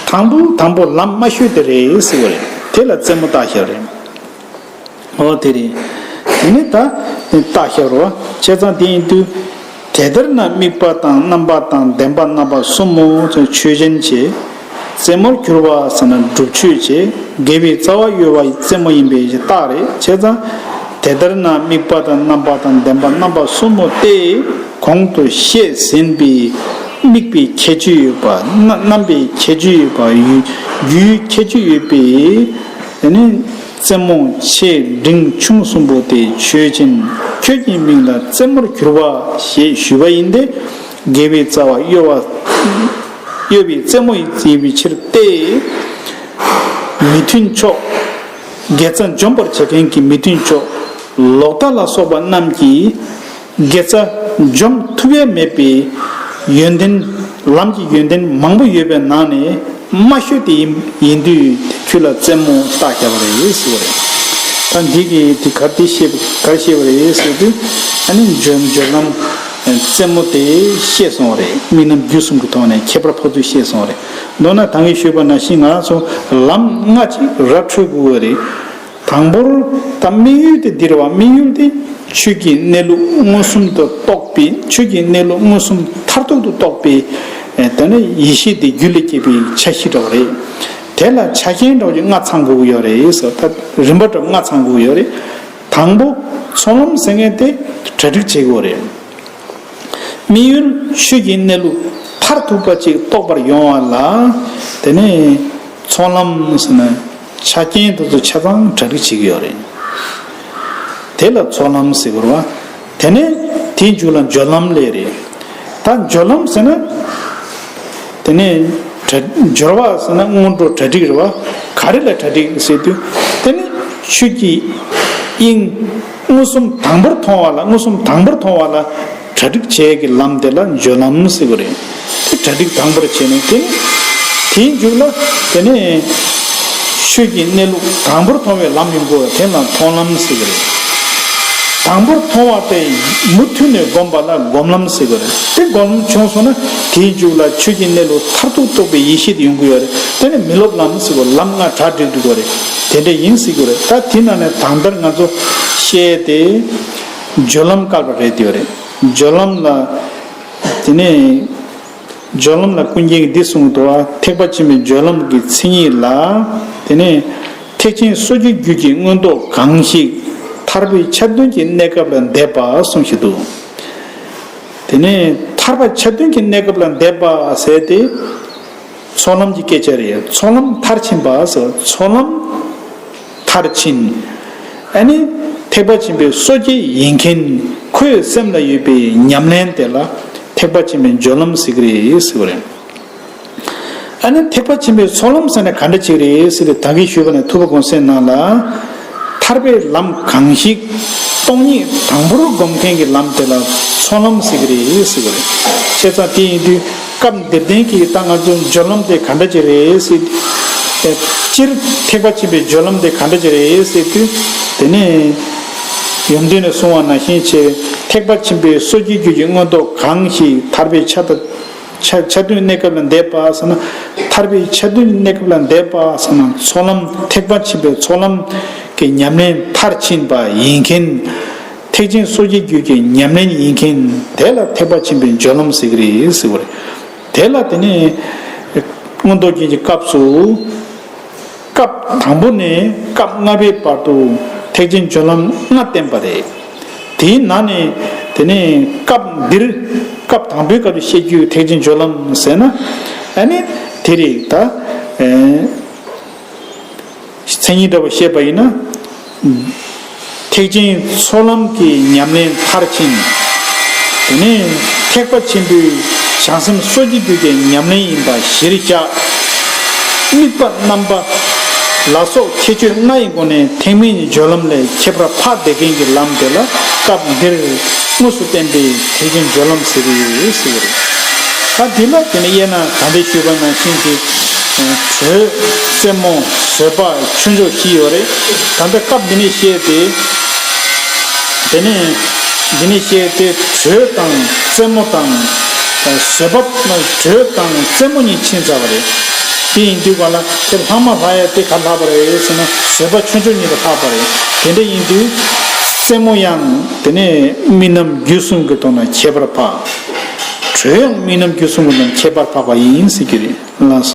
དང་པོ་དང་པོ་ལམ་རྨ་ཤོད་དེ་རེད་ཟེར་བ་རེད། དེ་ལ་རྩེ་མོ་བཏགས་བཞག་རེད། འོ་དེ་རེད། དེ་ནི་ད་བཏགས་བཞག་རོ། བྱས་ཙང་དེ་ཡིན་དུས། དེ་ལྟར་ན་དམིགས་པ་དང་རྣམ་པ་དང་བདེན་པ་རྣམ་པ་གསུམ་མོ་ཆོས་ཅན་བྱེད། རྩེ་མོར་གྱུར་པ་ཟེར་ན་སྒྲུབ་མཆོད་བྱས། དགེ་བའི་རྩ་བ་གཡོ་བ་ཡི་རྩེ་མོ་ཡིན་པའི་རྟགས་རེད། བྱས་ཙང་དེ་ལྟར་ན་དམིགས་པ་དང་རྣམ་པ་དང་ལྡན་པ་རྣམ་པ་གསུམ་པོ་སྟེ། གོང་དུ་བཤད་ཟིན་པའི་དམིགས་པའི་ཁྱད་ཆོས་ཡོད་པ། རྣམ་པའི་ཁྱད་ཆོས་ཡོད་པ། རྒྱུའི་ཁྱད་ཆོས་ཡོད་པའི། དེ་ནི་རྩེ་མོ་ཆེ་འབྲིང་ཆུང་གསུམ་པོ་སྟེ། ཆོས་ཅན། ཁྱོད་ཀྱི་མིང་ལ་རྩེ་མོར་གྱུར་པ་ཞེས་ཞུས་པ་ཡིན་ཏེ། དགེ་བའི་རྩ་བ་གཡོ་བ། གཡོ་བའི་རྩེ་མོ་ཡིན་པའི་ཕྱིར་ཏེ། མི་མཐུན་ཕྱོགས། དགེ་རྩ་འཇོམས་པར་བྱེད་མཁན་གྱི་མི་མཐུན་ཕྱོགས། ལོག་ལྟ་ལ་སོགས་པ་རྣམས་ཀྱིས་དགེ་རྩ་འཇོམས་ཐུབ་ཡས་མེད་པའི་ཡོན་ཏན། ལམ་གྱི་ཡོན་ཏན་མང་པོ་ཡོད་པའི་ནང་ནས་དམའ་ཤོས་དེ་ཡིན་ཡིན་དུས། ཁྱོད་ལ་རྩེ་མོ་བཏགས་བཞག་པ་རེད་ཟེར་བ་རེད། ད་འདི་གི་དེ་གར་དེ་བཤད་གར་བཤད་པ་རེད་ཟེར་དུས། ཨ་ནི་སྦྱོར་སྦྱོར་ལམ་རྩེ་མོ་དེ་བཤད་སོང་བ་རེད། དམིགས་རྣམ་རྒྱུད་གསུམ་གྱི་ཐོག་ནས་ཁྱད་པར་ཕབ་ཚུལ་བཤད་སོང་བ་རེད། མདོར་ན་ད་གིན་ཞུས་པ་ནང་བཞིན་ང་ཚོ་ལམ་ལྔ་ཅིག་ར་འཕྲོད་དགོས་པ་རེད། དང་པོར་ད་དམིགས་ཡུལ་དེ་འདིར་བ། དམིགས་ཡུལ་དེ་ཆོས་ཀྱི་གནས་ལུགས་མངོན་སུམ་དུ་རྟོགས་པའི། ཆོས་ཀྱི་གནས་ལུགས་མངོན་སུམ་མཐར་ཐུག་ཏུ་རྟོགས་པའི། ཨེ། དེ་ནི་ཡེ་ཤེས་དེ་རྒྱུད་ལ་སྐྱེས་པའི་ཆ་ཤས་འདྲ་བ་རེད། དེ་ལ་ཆ་རྐྱེན་འདྲ་བ་ཅིག་ལྔ་ཚང་དགོས་ཀྱི་ཡོད་རེད་ཟེར། ད་རིམ་པ་འདྲ་བ་ལྔ་ཚང་དགོས་ཀྱི་ཡོད་རེད། དང་པོ་ཚོགས་ལམ་ཟེར་མཁན་དེ་གྲ་སྒྲིག་བྱེད་དགོས་རེད། དམིགས་ཡུལ་ཆོས་ཀྱི་གནས་ལུགས་མཐར་ཐུག་པ་ཅིག་རྟོགས་པར་ཡོང་བ་ལ། དེ་ནས་ཚོགས་ལམ་ཟེར་ན་ཆ་རྐྱེན་དེ་ཚོ་ཆ་ཚང་གྲ་སྒྲིག་བྱེད་ཀྱི་ཡོད་རེད། དེ་ལ་ཚོགས་ལམ་ཟེར་དགོས་རེད་བ། དེ་ནས་དེའི་མཇུག་ལ་སྦྱོར་ལམ་སླེབས་རེད། ད་སྦྱོར་ལམ་ཟེར་ན། དེ་ནས་གྲ་སྦྱོར་བ་ཟེར་ན་སྔོན་འགྲོ་གྲ་སྒྲིག་རེད་བ། ག་རེ་ལ་གྲ་སྒྲིག་ཟེར་དུས། དེ་ནི་ཆོས་ཀྱི་དབྱིངས་མངོན་སུམ་དང་པོར་མཐོང་བ་ལ། མངོན་སུམ་དང་པོར་མཐོང་བ་ལ་གྲ་སྒྲིག་བྱེད་ཀྱི་ལམ་དེ་ལ་སྦྱོར་ལམ་ཟེར་བ་རེད། དེ་གྲ་སྒྲིག་དང་པོར་བྱས་ནས། དེ་ནི་དེའི་མཇུག་ལ་དེ་ནས་ཆོས་ཀྱི་གནས་ལུགས་དང་པོར་མཐོང་བའི་ལམ་ཡོང་གི་ཡོད། དེ་ལ་མཐོང་ལམ་ཟེར་གྱི་རེད། དང་པོར་མཐོང་བ་དེ་མུ་མཐུད་ནས་བསྒོམ་པ་ལ་སྒོམ་ལམ་ཟེར་གྱི་རེད། དེ་སྒོམ་ལམ་བྱུང་སོང་ན། དེའི་མཇུག་ལ་ཆོས་ཀྱི་གནས་ལུགས་མཐར་ཐུག་རྟོགས་པའི་ཡེ་ཤེས་དེ་ཡོང་གི་ཡོད་རེད། དེ་ནི་མི་སློབ་ལམ་ཟེར་གྱི་རེད། ལམ་ལྔ་གྲ་སྒྲིག་འགྲོ་གི་རེད། དེ་འདྲ་ཡིན་ཟེར་གྱི་རེད། ད་དེ་ནང་ནས་དང་ལྟར་ང་ཚོ་བཤད་དེ་སྦྱོར་ལམ་བཀལ་བ་རེད། དེ་ཡོད་རེད། སྦྱོར་ལམ་ལ། དེ་ནས། སྦྱོར་ལམ་ལ་ཀུན་མཁྱེན་གྱིས་འདི་གསུངས་འདུག་བ། ཐེག་པ་ཆེན་པོའི་སྦྱོར་ལམ་གྱི་མཚན་ཉིད་ལ། དེ་ནས་ཐེག་ཆེན་སོ་སྐྱེའི་རྒྱུད་ཀྱི་མངོན་རྟོགས་གང་ཞིག་ཐར་པའི་ཆ་མཐུན་གྱི་གནས་སྐབས་ལ་འདས་པ་གསུངས་བཞག་འདུག། དེ་ནས་ཐར་པ་ཆ་མཐུན་གྱི་གནས་སྐབས་ལ་འདས་པ་ཟེར་ཏེ། ཚོགས་ལམ་གྱི་སྐད་ཆ་རེད། ཚོགས་ལམ་མཐར་ཕྱིན་པ་ཟེར། ཚོགས་ལམ་མཐར་ཕྱིན། ཨ་ནི་ཐེག་པ་ཆེན་པོའི་སོ་སྐྱེ་ཡིན་མཁན་ཁོའི་སེམས་ལ་ཡོད་པའི་ཉམས་ལེན་དེ་ལ་ཐེག་པ་ཆེན་པོའི་སྦྱོར་ལམ་ཟེར་གྱི་རེད་ཟེར་བ་རེད། ཨ་ནི་ཐེག་པ་ཆེན་པོའི་ཚོགས་ལམ་ཟེར་ན་ག་འདྲ་ཅིག་རེད་ཟེར་ཏེ། ད་གིན་ཞུས་པ་ནས་ཐུབ་པ་གོང་གསལ་ནང་ལ། ཐར་པའི་ལམ་གང་ཞིག་སྟོང་ཉིད་དང་པོར་བསྒོམ་མཁན་གྱི་ལམ་དེ་ལ་ཚོགས་ལམ་ཟེར་གྱི་རེད་ཟེར་བ་རེད། བྱས་ཙང་དེ་ཡིན་དུས། སྐབས་འདིར་བསྟན་གྱི་ད་ང་ཚོའི་སྦྱོར་ལམ་དེ་ག་འདྲ་ཅིག་རེད་ཟེར། སྤྱིར་ཐེག་པ་ཆེན་པོའི་སྦྱོར་ལམ་དེ་ག་འདྲ་ཅིག་རེད་ཟེར་དུས། དེ་ནས་ཡོན་ཏན་ནས་གསུངས་པ་ནང་བཞིན་བྱས། ཐེག་པ་ཆེན་པོའི་སོ་སྐྱེའི་རྒྱུད་ཀྱི་མངོན་རྟོགས་གང་ཞིག་ཐར་པའི་ཆ་དང་ཆ་ཆ་མཐུན་གནས་སྐབས་ལ་འདས་པ་ཟེར་ན། ཐར་པའི་ཆ་མཐུན་གནས་སྐབས་ལ་འདས་པ་ཟེར་ན། ཚོགས་ལམ། ཐེག་པ་ཆེན་པོའི་ཚོགས་ལམ་གྱི་ཉམས་ལེན་མཐར་ཕྱིན་པ་ཡིན་མཁན། ཐེག་ཆེན་སོ་སྐྱེའི་རྒྱུད་ཀྱི་ཉམས་ལེན་ཡིན་མཁན་དེ་ལ་ཐེག་པ་ཆེན་པོའི་སྦྱོར་ལམ་ཟེར་གྱི་རེད་ཟེར་བ་རེད། དེ་ལ་དེ་ནས་མངོན་རྟོགས་རྒྱན་གྱི་སྐབས་སུ། སྐབས་དང་པོ་ནས་སྐབས་ལྔ་པའི་བར་དུ་ཐེག་ཆེན་སྦྱོར་ལམ་ལྔ་བསྟན་པ་རེད། དེའི་ནང་ནས་དེ་ནས་སྐབས་འདིར། སྐབས་དང་པོའི་སྐབས་སུ་བཤད་རྒྱུའི་ཐེག་ཆེན་སྦྱོར་ལམ་ཟེར་ན། ཨ་ནི་དེ་རེད་ད། ཨེ། མཚན་ཉིད་འདྲ་བོ་བཤད་པ་ཡིན་ན། ཐེག་ཆེན་ཚོགས་ལམ་གྱི་ཉམས་ལེན་མཐར་ཕྱིན། དེ་ནས་ཐེག་པ་ཆེན་པོའི་བྱང་སེམས་སོ་སྐྱེའི་རྒྱུད་ཀྱི་ཉམས་ལེན་ཡིན་པ་གཞིར་བཞག། དམིགས་པ་རྣམ་པ་ལ་སོགས་ཁྱད་ཆོས་ལྔ་ཡི་སྒོ་ནས་ཐེག་དམན་གྱི་སྦྱོར་ལམ་ལས་ཁྱད་པར་འཕགས་བསྡད་མཁན་གྱི་ལམ་དེ་ལ་སྐབས་འདིར་དངོས་སུ་བསྟན་པའི་ཐེག་ཆེན་སྦྱོར་ལམ་ཟེར་གྱི་ཡོད་ཟེར་གྱི་རེད། ད་དེ་ལ་དེ་ནས་དབྱེ་ན་ད་ལྟ་ཞུས་པ་ནང་བཞིན་གྱི། དྲོད། རྩེ་མོ། བཟོད་པ། མཆོད་མཇུག་བཞི་ཡོད་རེད། ད་ལྟ་སྐབས་འདི་ནས་བཤད་དེ། དེ་ནས་འདི་ནས་བཤད་དེ། དྲོད་དང་རྩེ་མོ་དང་། བཟོད་པ། དྲོད་དང་རྩེ་མོ་གཉིས་ཕྱིན་ཚར་བ་རེད། དེ་ཡིན་དུས་ག་ལ་དེ་ལྷག་མ་ལྷག་ཡ་དེ་ག་ལྷག་པ་རེད་ཟེར་ན། བཟོད་པ་མཆོད་མཇུག་གཉིས་ལ་ལྷག་པ་རེད། དེ་འདྲ་ཡིན་དུས་རྩེ་མོ་ཡང་དེ་ནས་དམིགས་རྣམ་རྒྱུད་གསུམ་གྱི་ཐོག་ན་ཁྱད་པར་འཕགས། དྲོད་ཡང་དམིགས་རྣམ་རྒྱུད་གསུམ་གྱི་ནང་ཁྱད་པར་འཕགས་པ་ཡིན་ཟེར་གྱི་རེད། ལགས་